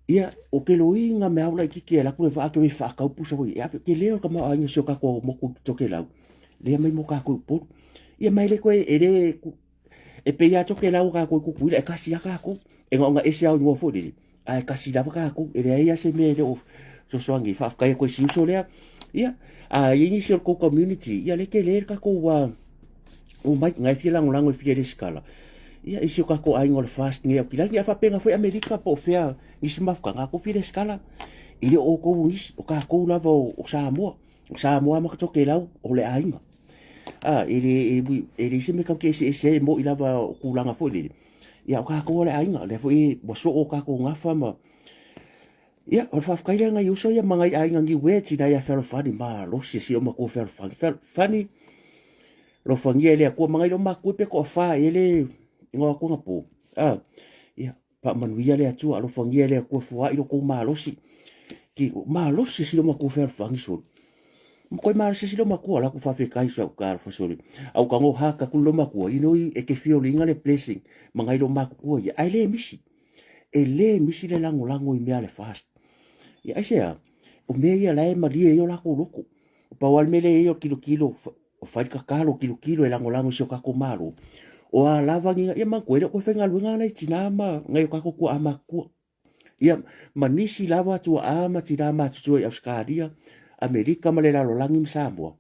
Ia, o ke loiga mea au laitiiti e alu atu le vaa ke faatau pusa foi, e ave, tele o le tamaoaiga o si o tatou motu i Tokelau, lea mai mo tatou i Upolu. Ia ma e le toe, e le, E pei lava Tokelau a tatou i Tutuila, e tasi lava tatou. E na ona ese lava o igoa foi lele, ae tasi lava tatou. E leai lava se mea e le o fesoasoani. Faafetai atu i si uso lea. Ia, a i ai nisi o le tou community, ia lea e tele le tatou omai, na e fia lagolago e fia lesitala. Ia, i si o tatou aiga o le FAST nei Aukilani, a faapena foi Amerika po o fea nisi mafutaga, a tou fia lesitala, e le o outou o nisi, o tatou lava o Samoa. O Samoa ma Tokelau, o le aiga. A, e le, e, e leai se mea tatou te eseese ai, e moni lava o tulaga foi lele, ia o tatou o le aiga, lea foi ua soo o tatou gafa ma... Ia, o le faafetai lea nai uso ia ma nai aiga Niue, tina ia fealofani malosi e si ou matua fealofani. Fealofani, alofagia e le Atua, ma nai lou matua pe toafa e le igoa atu anapo. A, ia, Faamanuia le Atua, alofagia e le Atua foai lo kou malosi. Ki malosi si lo matua fealofani soli. Ma koe malosi si lo matua la ku faafetai sa ka alofa soli. Au ka ngo haka ku lo matua you know e ke fiolinga le blessing ma ngai lo makutua ia. Ai le misi. E le misi le lagolago i mea le fast. Ia aisea, o mea ia la e malie ai o lakou loto. O pau lava le mea lea e i ai o le tilotilo, o fai le tatalo, tilotilo e lagolago i si o tatou Malo. O a lava ni ia manatua e le o toe faigaluega nai tinā ma nai o tatou tua'a matutua. Ia, ma nisi lava tua'a ma tinā matutua i Ausetalia, Amerika ma le lalolagi ma Samoa,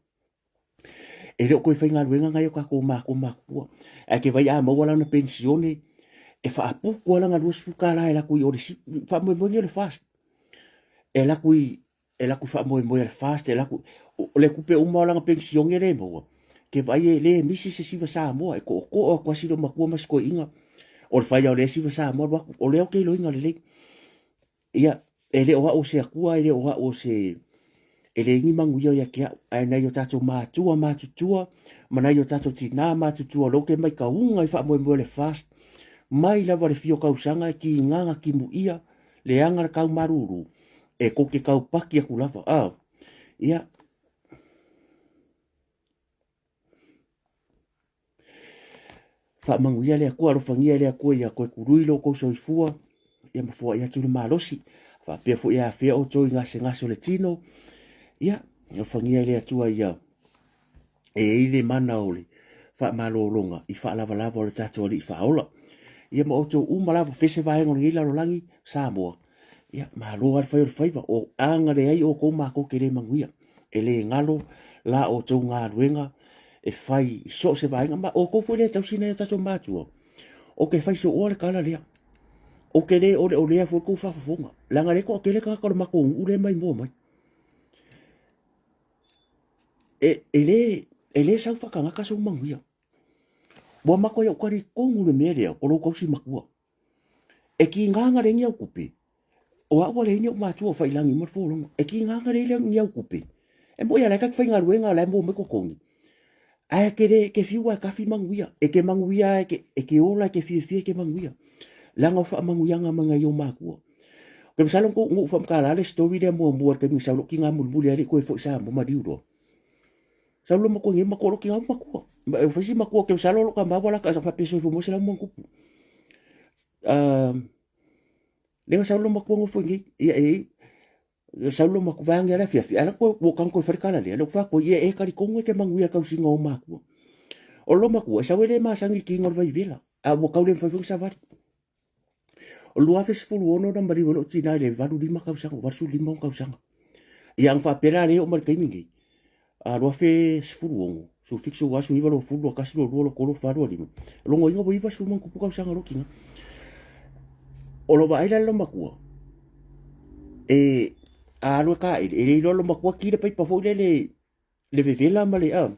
e le o toe faigaluega nai o tatou matua matutua. Ae ke vaai a maua lana penisione, e faaputu lava lana $20 e alu atu i o i le faamoemoe nei o le FAST. E alu atu i e alu atu faamoemoe a le FAST, e alu atu, o le tupe uma o lana penisione lea e maua, ke vaai e le misi se siva Samoa, e tootoo atu lava si loomatua ma si toeaina, o le fai lava o lea siva Samoa alu atu, o lea ou te iloaina lelei. Ia, e le o au o se Atua, e le o au o se, e leai ni manuia ia te au, ae nai o tatou matua matutua, ma nai o tatou tinā matutua, o lea ou te maitauina i faamoemoe o le FAST, mai lava i le fia o tausaga e tiga ona timuia, leaga le tau malulu, e tou te taupaki atu lava. A, ia, faamanuia le Atua, alofagia e le Atua ia toe tului lo outou soifua, ia ma foai atu le malosi, faapea foi e afea outou i gasegase o le tino, ia, alofagia e le Atua ia e i ai le mana o le faamalologa i faalavalava o le tatou Alii Faaola. Ia ma outou uma lava, fese vaega o lenei lalolagi, Samoa, ia malo lava le fai o le faiva, o aga leai outou matou te le manuia. E le galo la outou galuega e fai i so o se vaega, ma outou foi lea e tausi nai o tatou matua, ou te fai sooa le tala lea. Ou te le oleolea foi le tou faafofoga, leaga lea e toatele tagata o le matou nuu lea e maimoa mai. E, e le, e le sau faatagata sou manuia. Ua matua ou talitonu le mea lea, o lou tausi matua. E tiga na leai ni au tupe, o au ua leai ni ou matua o faiilagi uma le folauga. E tiga na leai ni au tupe, e moi a la e ta te faigaluega o la e maua mai totogi, ae e te le, e te fiu lava e tafi manuia, e te manuia lava, e te ola, e te fiafia, e te manuia, leaga o faamanuiaga mai nai ou matua. Ou te masalo na ou faamatala le story lea muamua i le taimi na sau ai lou tina mulimuli ae le i toe foi i Samoa maliu loa. Sau loa matua nei matua lou tina matua. E fai si matua ke masalo lou tama ua laka sa faapea soifua maua 100+. Lea na sau loa matua nofo i nei. Ia e sau loa matua vaeane le afiafi. Ae la ua tago toe fai le tala lea. Lea ua fai atu ai, ia e talitonu e te manuia i le tausiga o ou matua. O lou matua, e sau e le masani i le kiga o le vaivela. A ua tau le mafai foi ona savali. O le 2016 na maliu ai lou tina i le 85 tausaga, 85 tausaga. Ia ana faapea la lea oo mai le taimi nei, a 2016, 17, 18, 19, 20, 21, 22, 23, 24, 25. O lona uiga ua 90 ma ona tupu tausaga o lou tina. O lou vaai la i le loomatua, e a alu e taele, e le iloa e le loomatua ki le paipa foi lele le vevela ma le, a.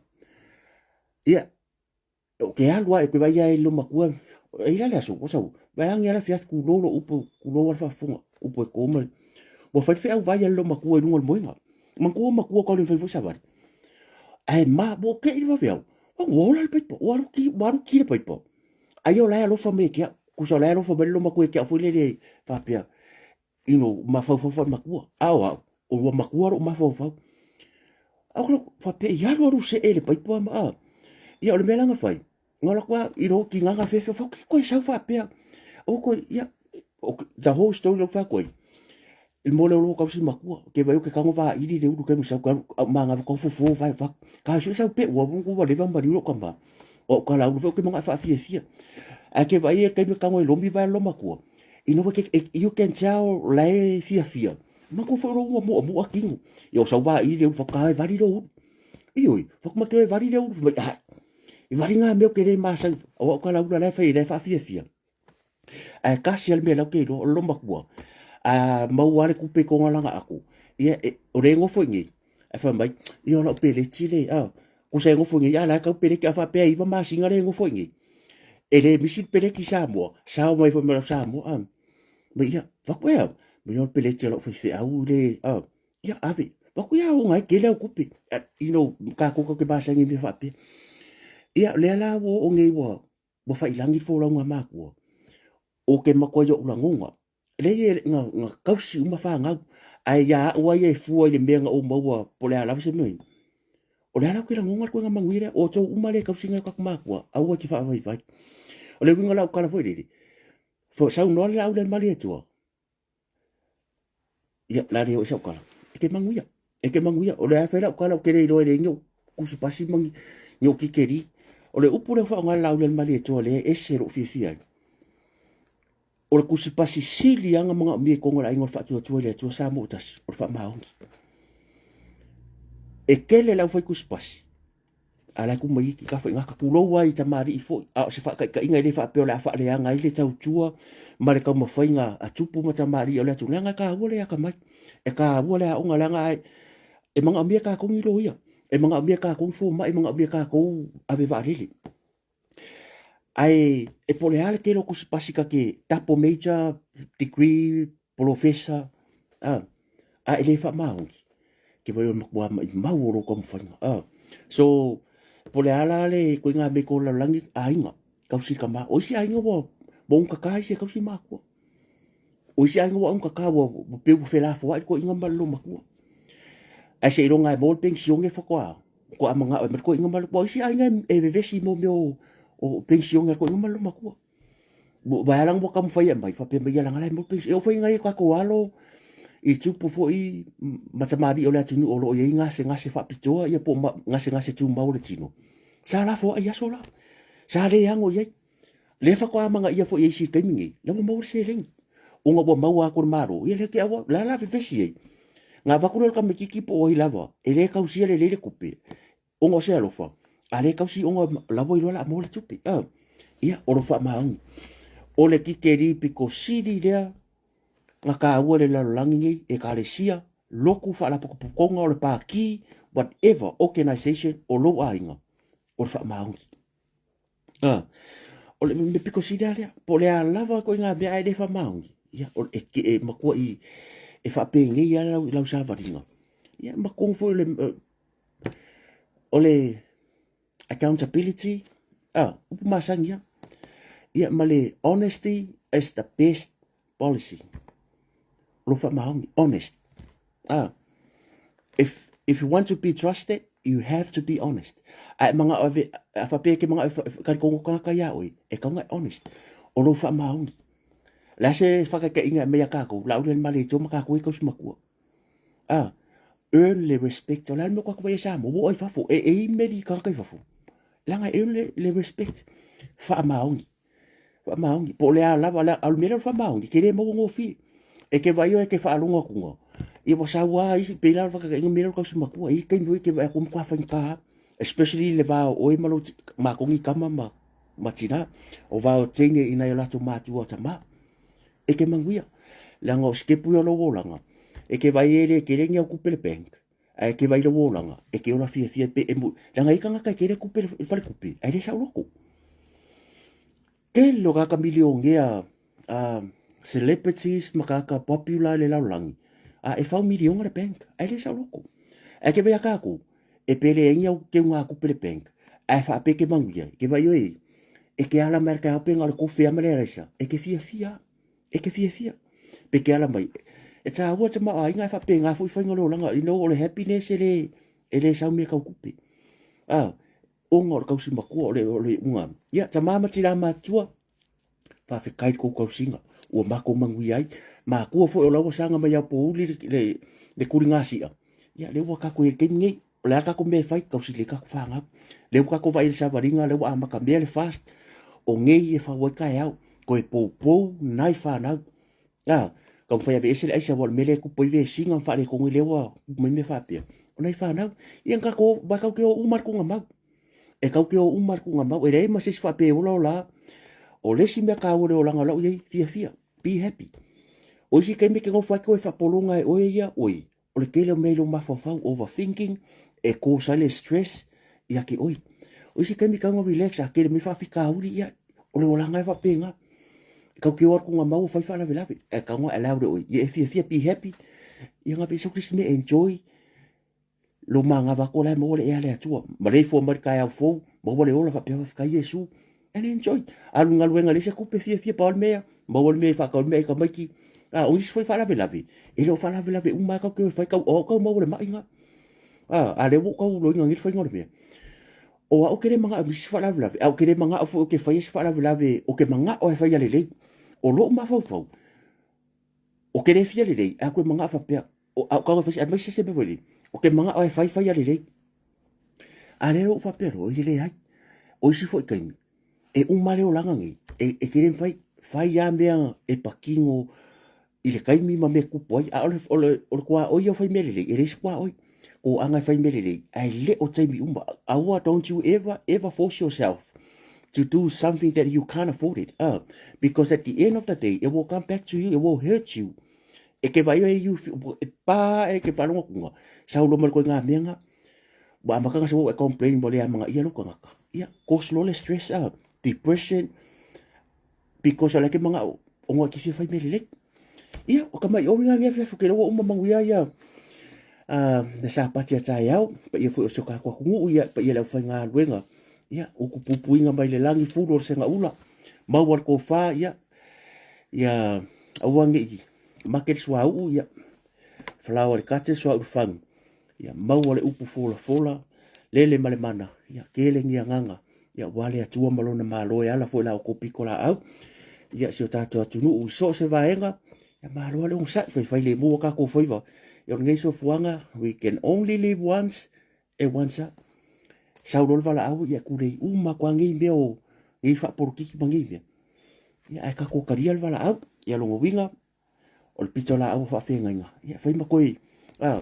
Ia, Ou te alu lava, ou te vaai lava i lou matua, e i ai la le aso, ua sau, vaeane lava le afiafi, tulou lou upu, tulou lava le faafofoga, upu e to ma le, ua fai le feau vai a le loomatua i luga o le moega. Manatua matua tau le mafai foi savali. Ae ma, ua tei le vaveao, ua ola le paipa, ua alu ki, ua alu ki le paipa. Ai o la e alofa mai ia te au, tusa o la e alofa mai le loomatua ia te au foi lele faapea, you know, mafaufau faamatua. A o au, o ua matua lou mafaufau. A o faapea i alu alu see i le paipa ma a. Ia o le mea la na fai, na alu atu lava i lou tigaga fefe, fai atu, koe sau faapea. O koe, ia, the whole story lou fai atu ai, i mo le olo tausi matua, ke vai o ke tago vaili le ulu taimi sau ke alu, au mangava kau fofo vai fak. Ka sue sau pe ua ua leva maliu lou tama. O au kala ulu foi o ke manaʻo e faafiafia. Ae ke vaai e taimi tago e lomi vai lo matua. You know, you can tell la e fiafia. Matua foi lou ua mu'amu'a tino. Ia o sau vaili le ulu whaka e vali lou ulu. Ioi, whaka e vali le ulu. Mai, ah, e vali ngā mea o ke le masau. O au kala ula la e whai, la e whaafiafia. Ae kasi a le mea lau ke iloa, o lo matua. A maua le kupe i konga langa aku. Ia, e, o le ngofo i nei. Ae fai mai, ia o lau peleti le, a, kusa e ngofo i nei, a la e kau peleti, a faapea e 9 masina le ngofo i nei. E le misi le peleti i Samoa, sao mai foi ma lau Samoa, a. Ma ia, vaku ea, ma ia o le peleti a lau faifeau le, a, ia ave, vaku ia o ngai tele au kupe, you know, kākou kau ke masani i mea faapea. Ia, lea la ua oo nei ua, ua failagi le folauga a mākua, o ke matua i oʻu lagona, leai e na, na kausi uma fanau, ae ia au ai e fua i le mea na ou maua po o le a lava se mea. O le a la ou te lagona le koena manuia lea, o outou uma lea e kausi nai o tatou matua, aua e te faavaivai. O le uiga o lau tala foi lele, saunoa le laau lea i le Malietoa, Ia, la le oo i sau tala. E te manuia. E te manuia. O le a fai lau tala, ou te le iloa e leai ni ou tusipasi ma ni, ni ou kikeri. O le upu lea ua faaaoga e le Laaulialemalietoa lea e ese lou fiafia ai, o le tusipasi sili lava ona manaomia i totonu o le aiga o le Faatuatua i le Atua Samoa ua tasi, o le faamaoni. E tele le aufai tusipasi, a o la e tu mai iti tafaigata, tulou lava i tamalii foi, a o se faataitaiga e le faapea o le a faaleaga ai le tautua ma le taumafaiga a tupu ma tamalii o le atunuu, leaga e taua le atamai, e taua le aoga, leaga e manaomia e tatou ni loia, e manaomia e tatou ni fomai, e manaomia e tatou ave vaalele. Ae e po o le a le tele o tusipasi ta te double major, degree, polofesa, a, a e le faamaoni, te vaai o le matua maimau o lou taumafaiga. A, so, po o le a la le ituaiga mea i totonu o le lalolagi, aiga, tausi tama. O isi aiga ua ugata isi e tausi matua. O isi aiga ua augata ua pei ua felafoai le toeaina ma le loomatua. Ae seiloga lava e maua le penisione faatoa faatoa manao e aumai le toeaina ma le… Aua o isi aiga e vevesi i mea o penisione a le toeaina ma le loomatua. Vaai la ua taumafai e aumai, faapea mai, leaga o la e maua le penisione. E oo foi i nai o tatou alo i tupu foi ma tamalii o le atunuu o lo o i ai gasegase faapitoa ia po o gasegase tumau o le tino, sa lafoai i aso la, sa le ano i ai. Lea faatoa amanaia foi e isi i le taimi lenei, la ua maua le seleni, ona ua maua atu e le Malo, ia lea te i ua, o le a la le vevesi ai? Ona avatu lea o le tamaitiiti po o ai lava, e le tausia lelei le tupe, ona o se alofa, a le tausi ona o la ua iloa o le a maua le tupe. Ia, o lo o faamaoni. O le tikeri pito sili lea na taua i le lalolagi nei, Ekalesia, lotu, faalapotopotoga, o le pati, whatever organization o lou aiga, o le faamaoni. O le mea pito sili lava lea, po o le a lava ituaiga mea ae le faamaoni, ia, e, e matuai e faapenei lava lau, lau savaliga. Ia, ma totonu foi o le, o le accountability, upu masani lava. Ia, ma le honesty is the best policy. O lou faamaoni, honest. If you want to be trusted, you have to be honest. A e manao e, a faapea e te manao e talitonu tagata iā oe, e tatau ona e honest. O lou faamaoni. O le a se faataitaiga e aumai ia tatou, Laaulialemalietoa ma tatou e tausi matua. Earn le respect. O le a le mea ua tatou vaai ai i Samoa, ua oo i fafo, e email i tagata i fafo. Leaga e earn le respect. Faamaoni. Faamaoni. Po o le a lava, a o le mea lea o le faamaoni, e te le maua gofie. E te vaai oe e te faalogo atu, ia ua sau lava isi, pei la o le faataitaiga mea lea o le tausi matua, e i ai taimi foi e te vaai atu ua matua faigata lava, especially le va o oe ma lou, matou nei tama ma tina, o va o teine i nai o latou matua o tama. E te manuia, leaga o sitepu ia o lou olaga, e te vaai e le tele ni au tupe i le bank, ae te vaai i lou olaga, e te ola fiafia pe e mu, leaga e i ai tagata e tele tupe i le faletupe, ae le saoloto. Tele o tagata milionea, celebrities ma tagata popular i le lalolagi, a e fau miliona le bank, ae le saoloto. Ae te vaai a tatou, e pe leai ni au teugatupe i le bank, ae faapea e te manuia, e te vaai oe, e te ala mai i le taeao pe na o le kofe lava ma le alaisa, e te fiafia lava. E te fiafia. Pe te ala mai. E tāua te tamaoaiga e faapena foi faiga o le olaga. You know, o le happiness e le, e le sau mea tau tupe. Ah, ona o le tausi matua, o le, o le iuga. Ia, tama ma tina matutua, faafetai i le tou tausiga, ua matou manuia ai. Matua foi o la ua saga mai Aopouli le, le, le tuligasia, ia, lea ua tatou i ai i le taimi nei. O le a le tatou mea e fai, tausi lelei tatou fanau. Lea ua tatou vaai i le savaliga, lea ua amata mea le fast, o nei e fau ai taeao, toe poupou nai fanau. A, taumafai e aveese le aisa, aua o le mea lea e tupu ai vesiga ma faaletonu ai lea ua tupu mai mea faapea. O nai fanau, ia na tatou, aua tatou te o uma lava i le tuugamau. E tatou te o uma lava i le tuugamau, e leai ma se isi faapea e ola ola. O le isi mea taua i le olaga o lau i ai, fiafia, be happy. O isi taimi e te nofo ai koe faapologa e oe ia, oi, O le tele o mea i lou mafaufau, overthinking, e cause ai le stress ia te oe. O isi taimi tau na relax, a tele mai faafitauli, ia, o le olaga e faapena. Kau te o atu ngā maua whai whaalavelave, e kau ngā allow le oe. Ia e fiafia, be happy, ia ngā pesa kusi me enjoy, lo mangava ko lai maua le ea le atua. Ma le fua mai le taeao fou, maua le ola faapea faafetai Iesu, and enjoy. Alu galuega leai se kupe fiafia pau le mea, maua le mea e faatau le mea i tamaiti. A, o isi foi faalavelave, e le o faalavelave uma lava kau te fai kau, o au kau maua le mai na. A, a lea ua ou tau loiga nei le faiga o le mea. O au ou te le manao i se faalavelave, a ou te le manao foi ou te faia se faalavelave, ou te manao e faia lelei. O lou mafaufau, ou te le fia lelei, ae ou te manao faapea, o au kau e fai, aemaise se mea foi lele, ou te manao e fai faia lelei. A lea ua ou faapea loa, e leai. O isi foi taimi, e uma le olaga nei, e, e te le mafai, fai lava mea e patino i le taimi ma mea tupu ai, a o le, o le, o le tuaoi ia o fai mea lelei, e leai se tuaoi. Toaga e fai mea lelei, ae le o taimi uma. Aua, don't you ever, ever force yourself to do something that you can't afford it. Because at the end of the day, it will come back to you, it will hurt you. E te vaai e you, e pā e ke whalonga kunga. Sau lo ma le koe ngā mea ngā. Ua amata na sau e complain ua le amanaia lou tagata. Ia, cause loa le stress ah, depression, because o le ke manao, ona e te fia fai mea lelei. Ia, o ka mai ori na ni afiafi, ke ua uma manuia ia, na sapati a taeao, paia foi o si o tatou atunuu, ia, paia le aufaigaluega, ia, utu puipuiga mai le lagi, fulu o le segaula, maua le tofa, ia, ia, aua ne i make le suauu, ia, falaoa i le kate, suauu i le fagu, Ia maua le upu folafola, lele ma le mana, ia tele ni agaga, ia aua le Atua ma lona Malo e ala foi i la outou pitolaau, ia si o tatou atunuu i so o se vaega, ia malo le onosai, faifailemu o tatou faiva. Ia o lenei soifuaga, we can only live once, e once a. Sau loa le valaau, ia tulei uma atu lava nei mea o nei faapolokiki ma nei mea. Ia ae tatou talia le valaau, ia lona uiga, o le pitolaau o faafeagaiga, ia fai ma toe a,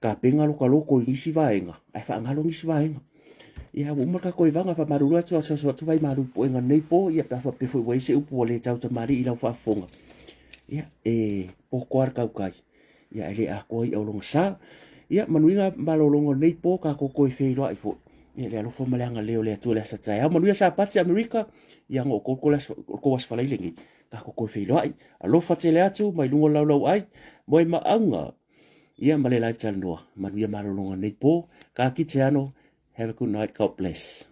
tapena lo ta loto i nisi vaega, ae faagalo nisi vaega. Ia, ua uma le tatou evaga, faamalulu atu, asuasu atu vai malu puega nei po, ia pe a faapea foi ua i ai se upu ua le tautamalii i lau faafofoga. Ia, e poto lava le tautai, ia e le atoa i'a o lona sa. Ia, manuia malologa o lenei po, tatou toe feiloai foi. Ia, le alofa ma le agalelei o le Atua i le aso taeao. Manuia Sapati Amerika, ia ona o outou aso faraile nei. Tatou toe feiloai. Alofa tele atu mai luga o le laulauai, moe maauga. Ia ma le lae talanoa. Manuia malologa nei po. Ka kite ano. Have a good night. God bless.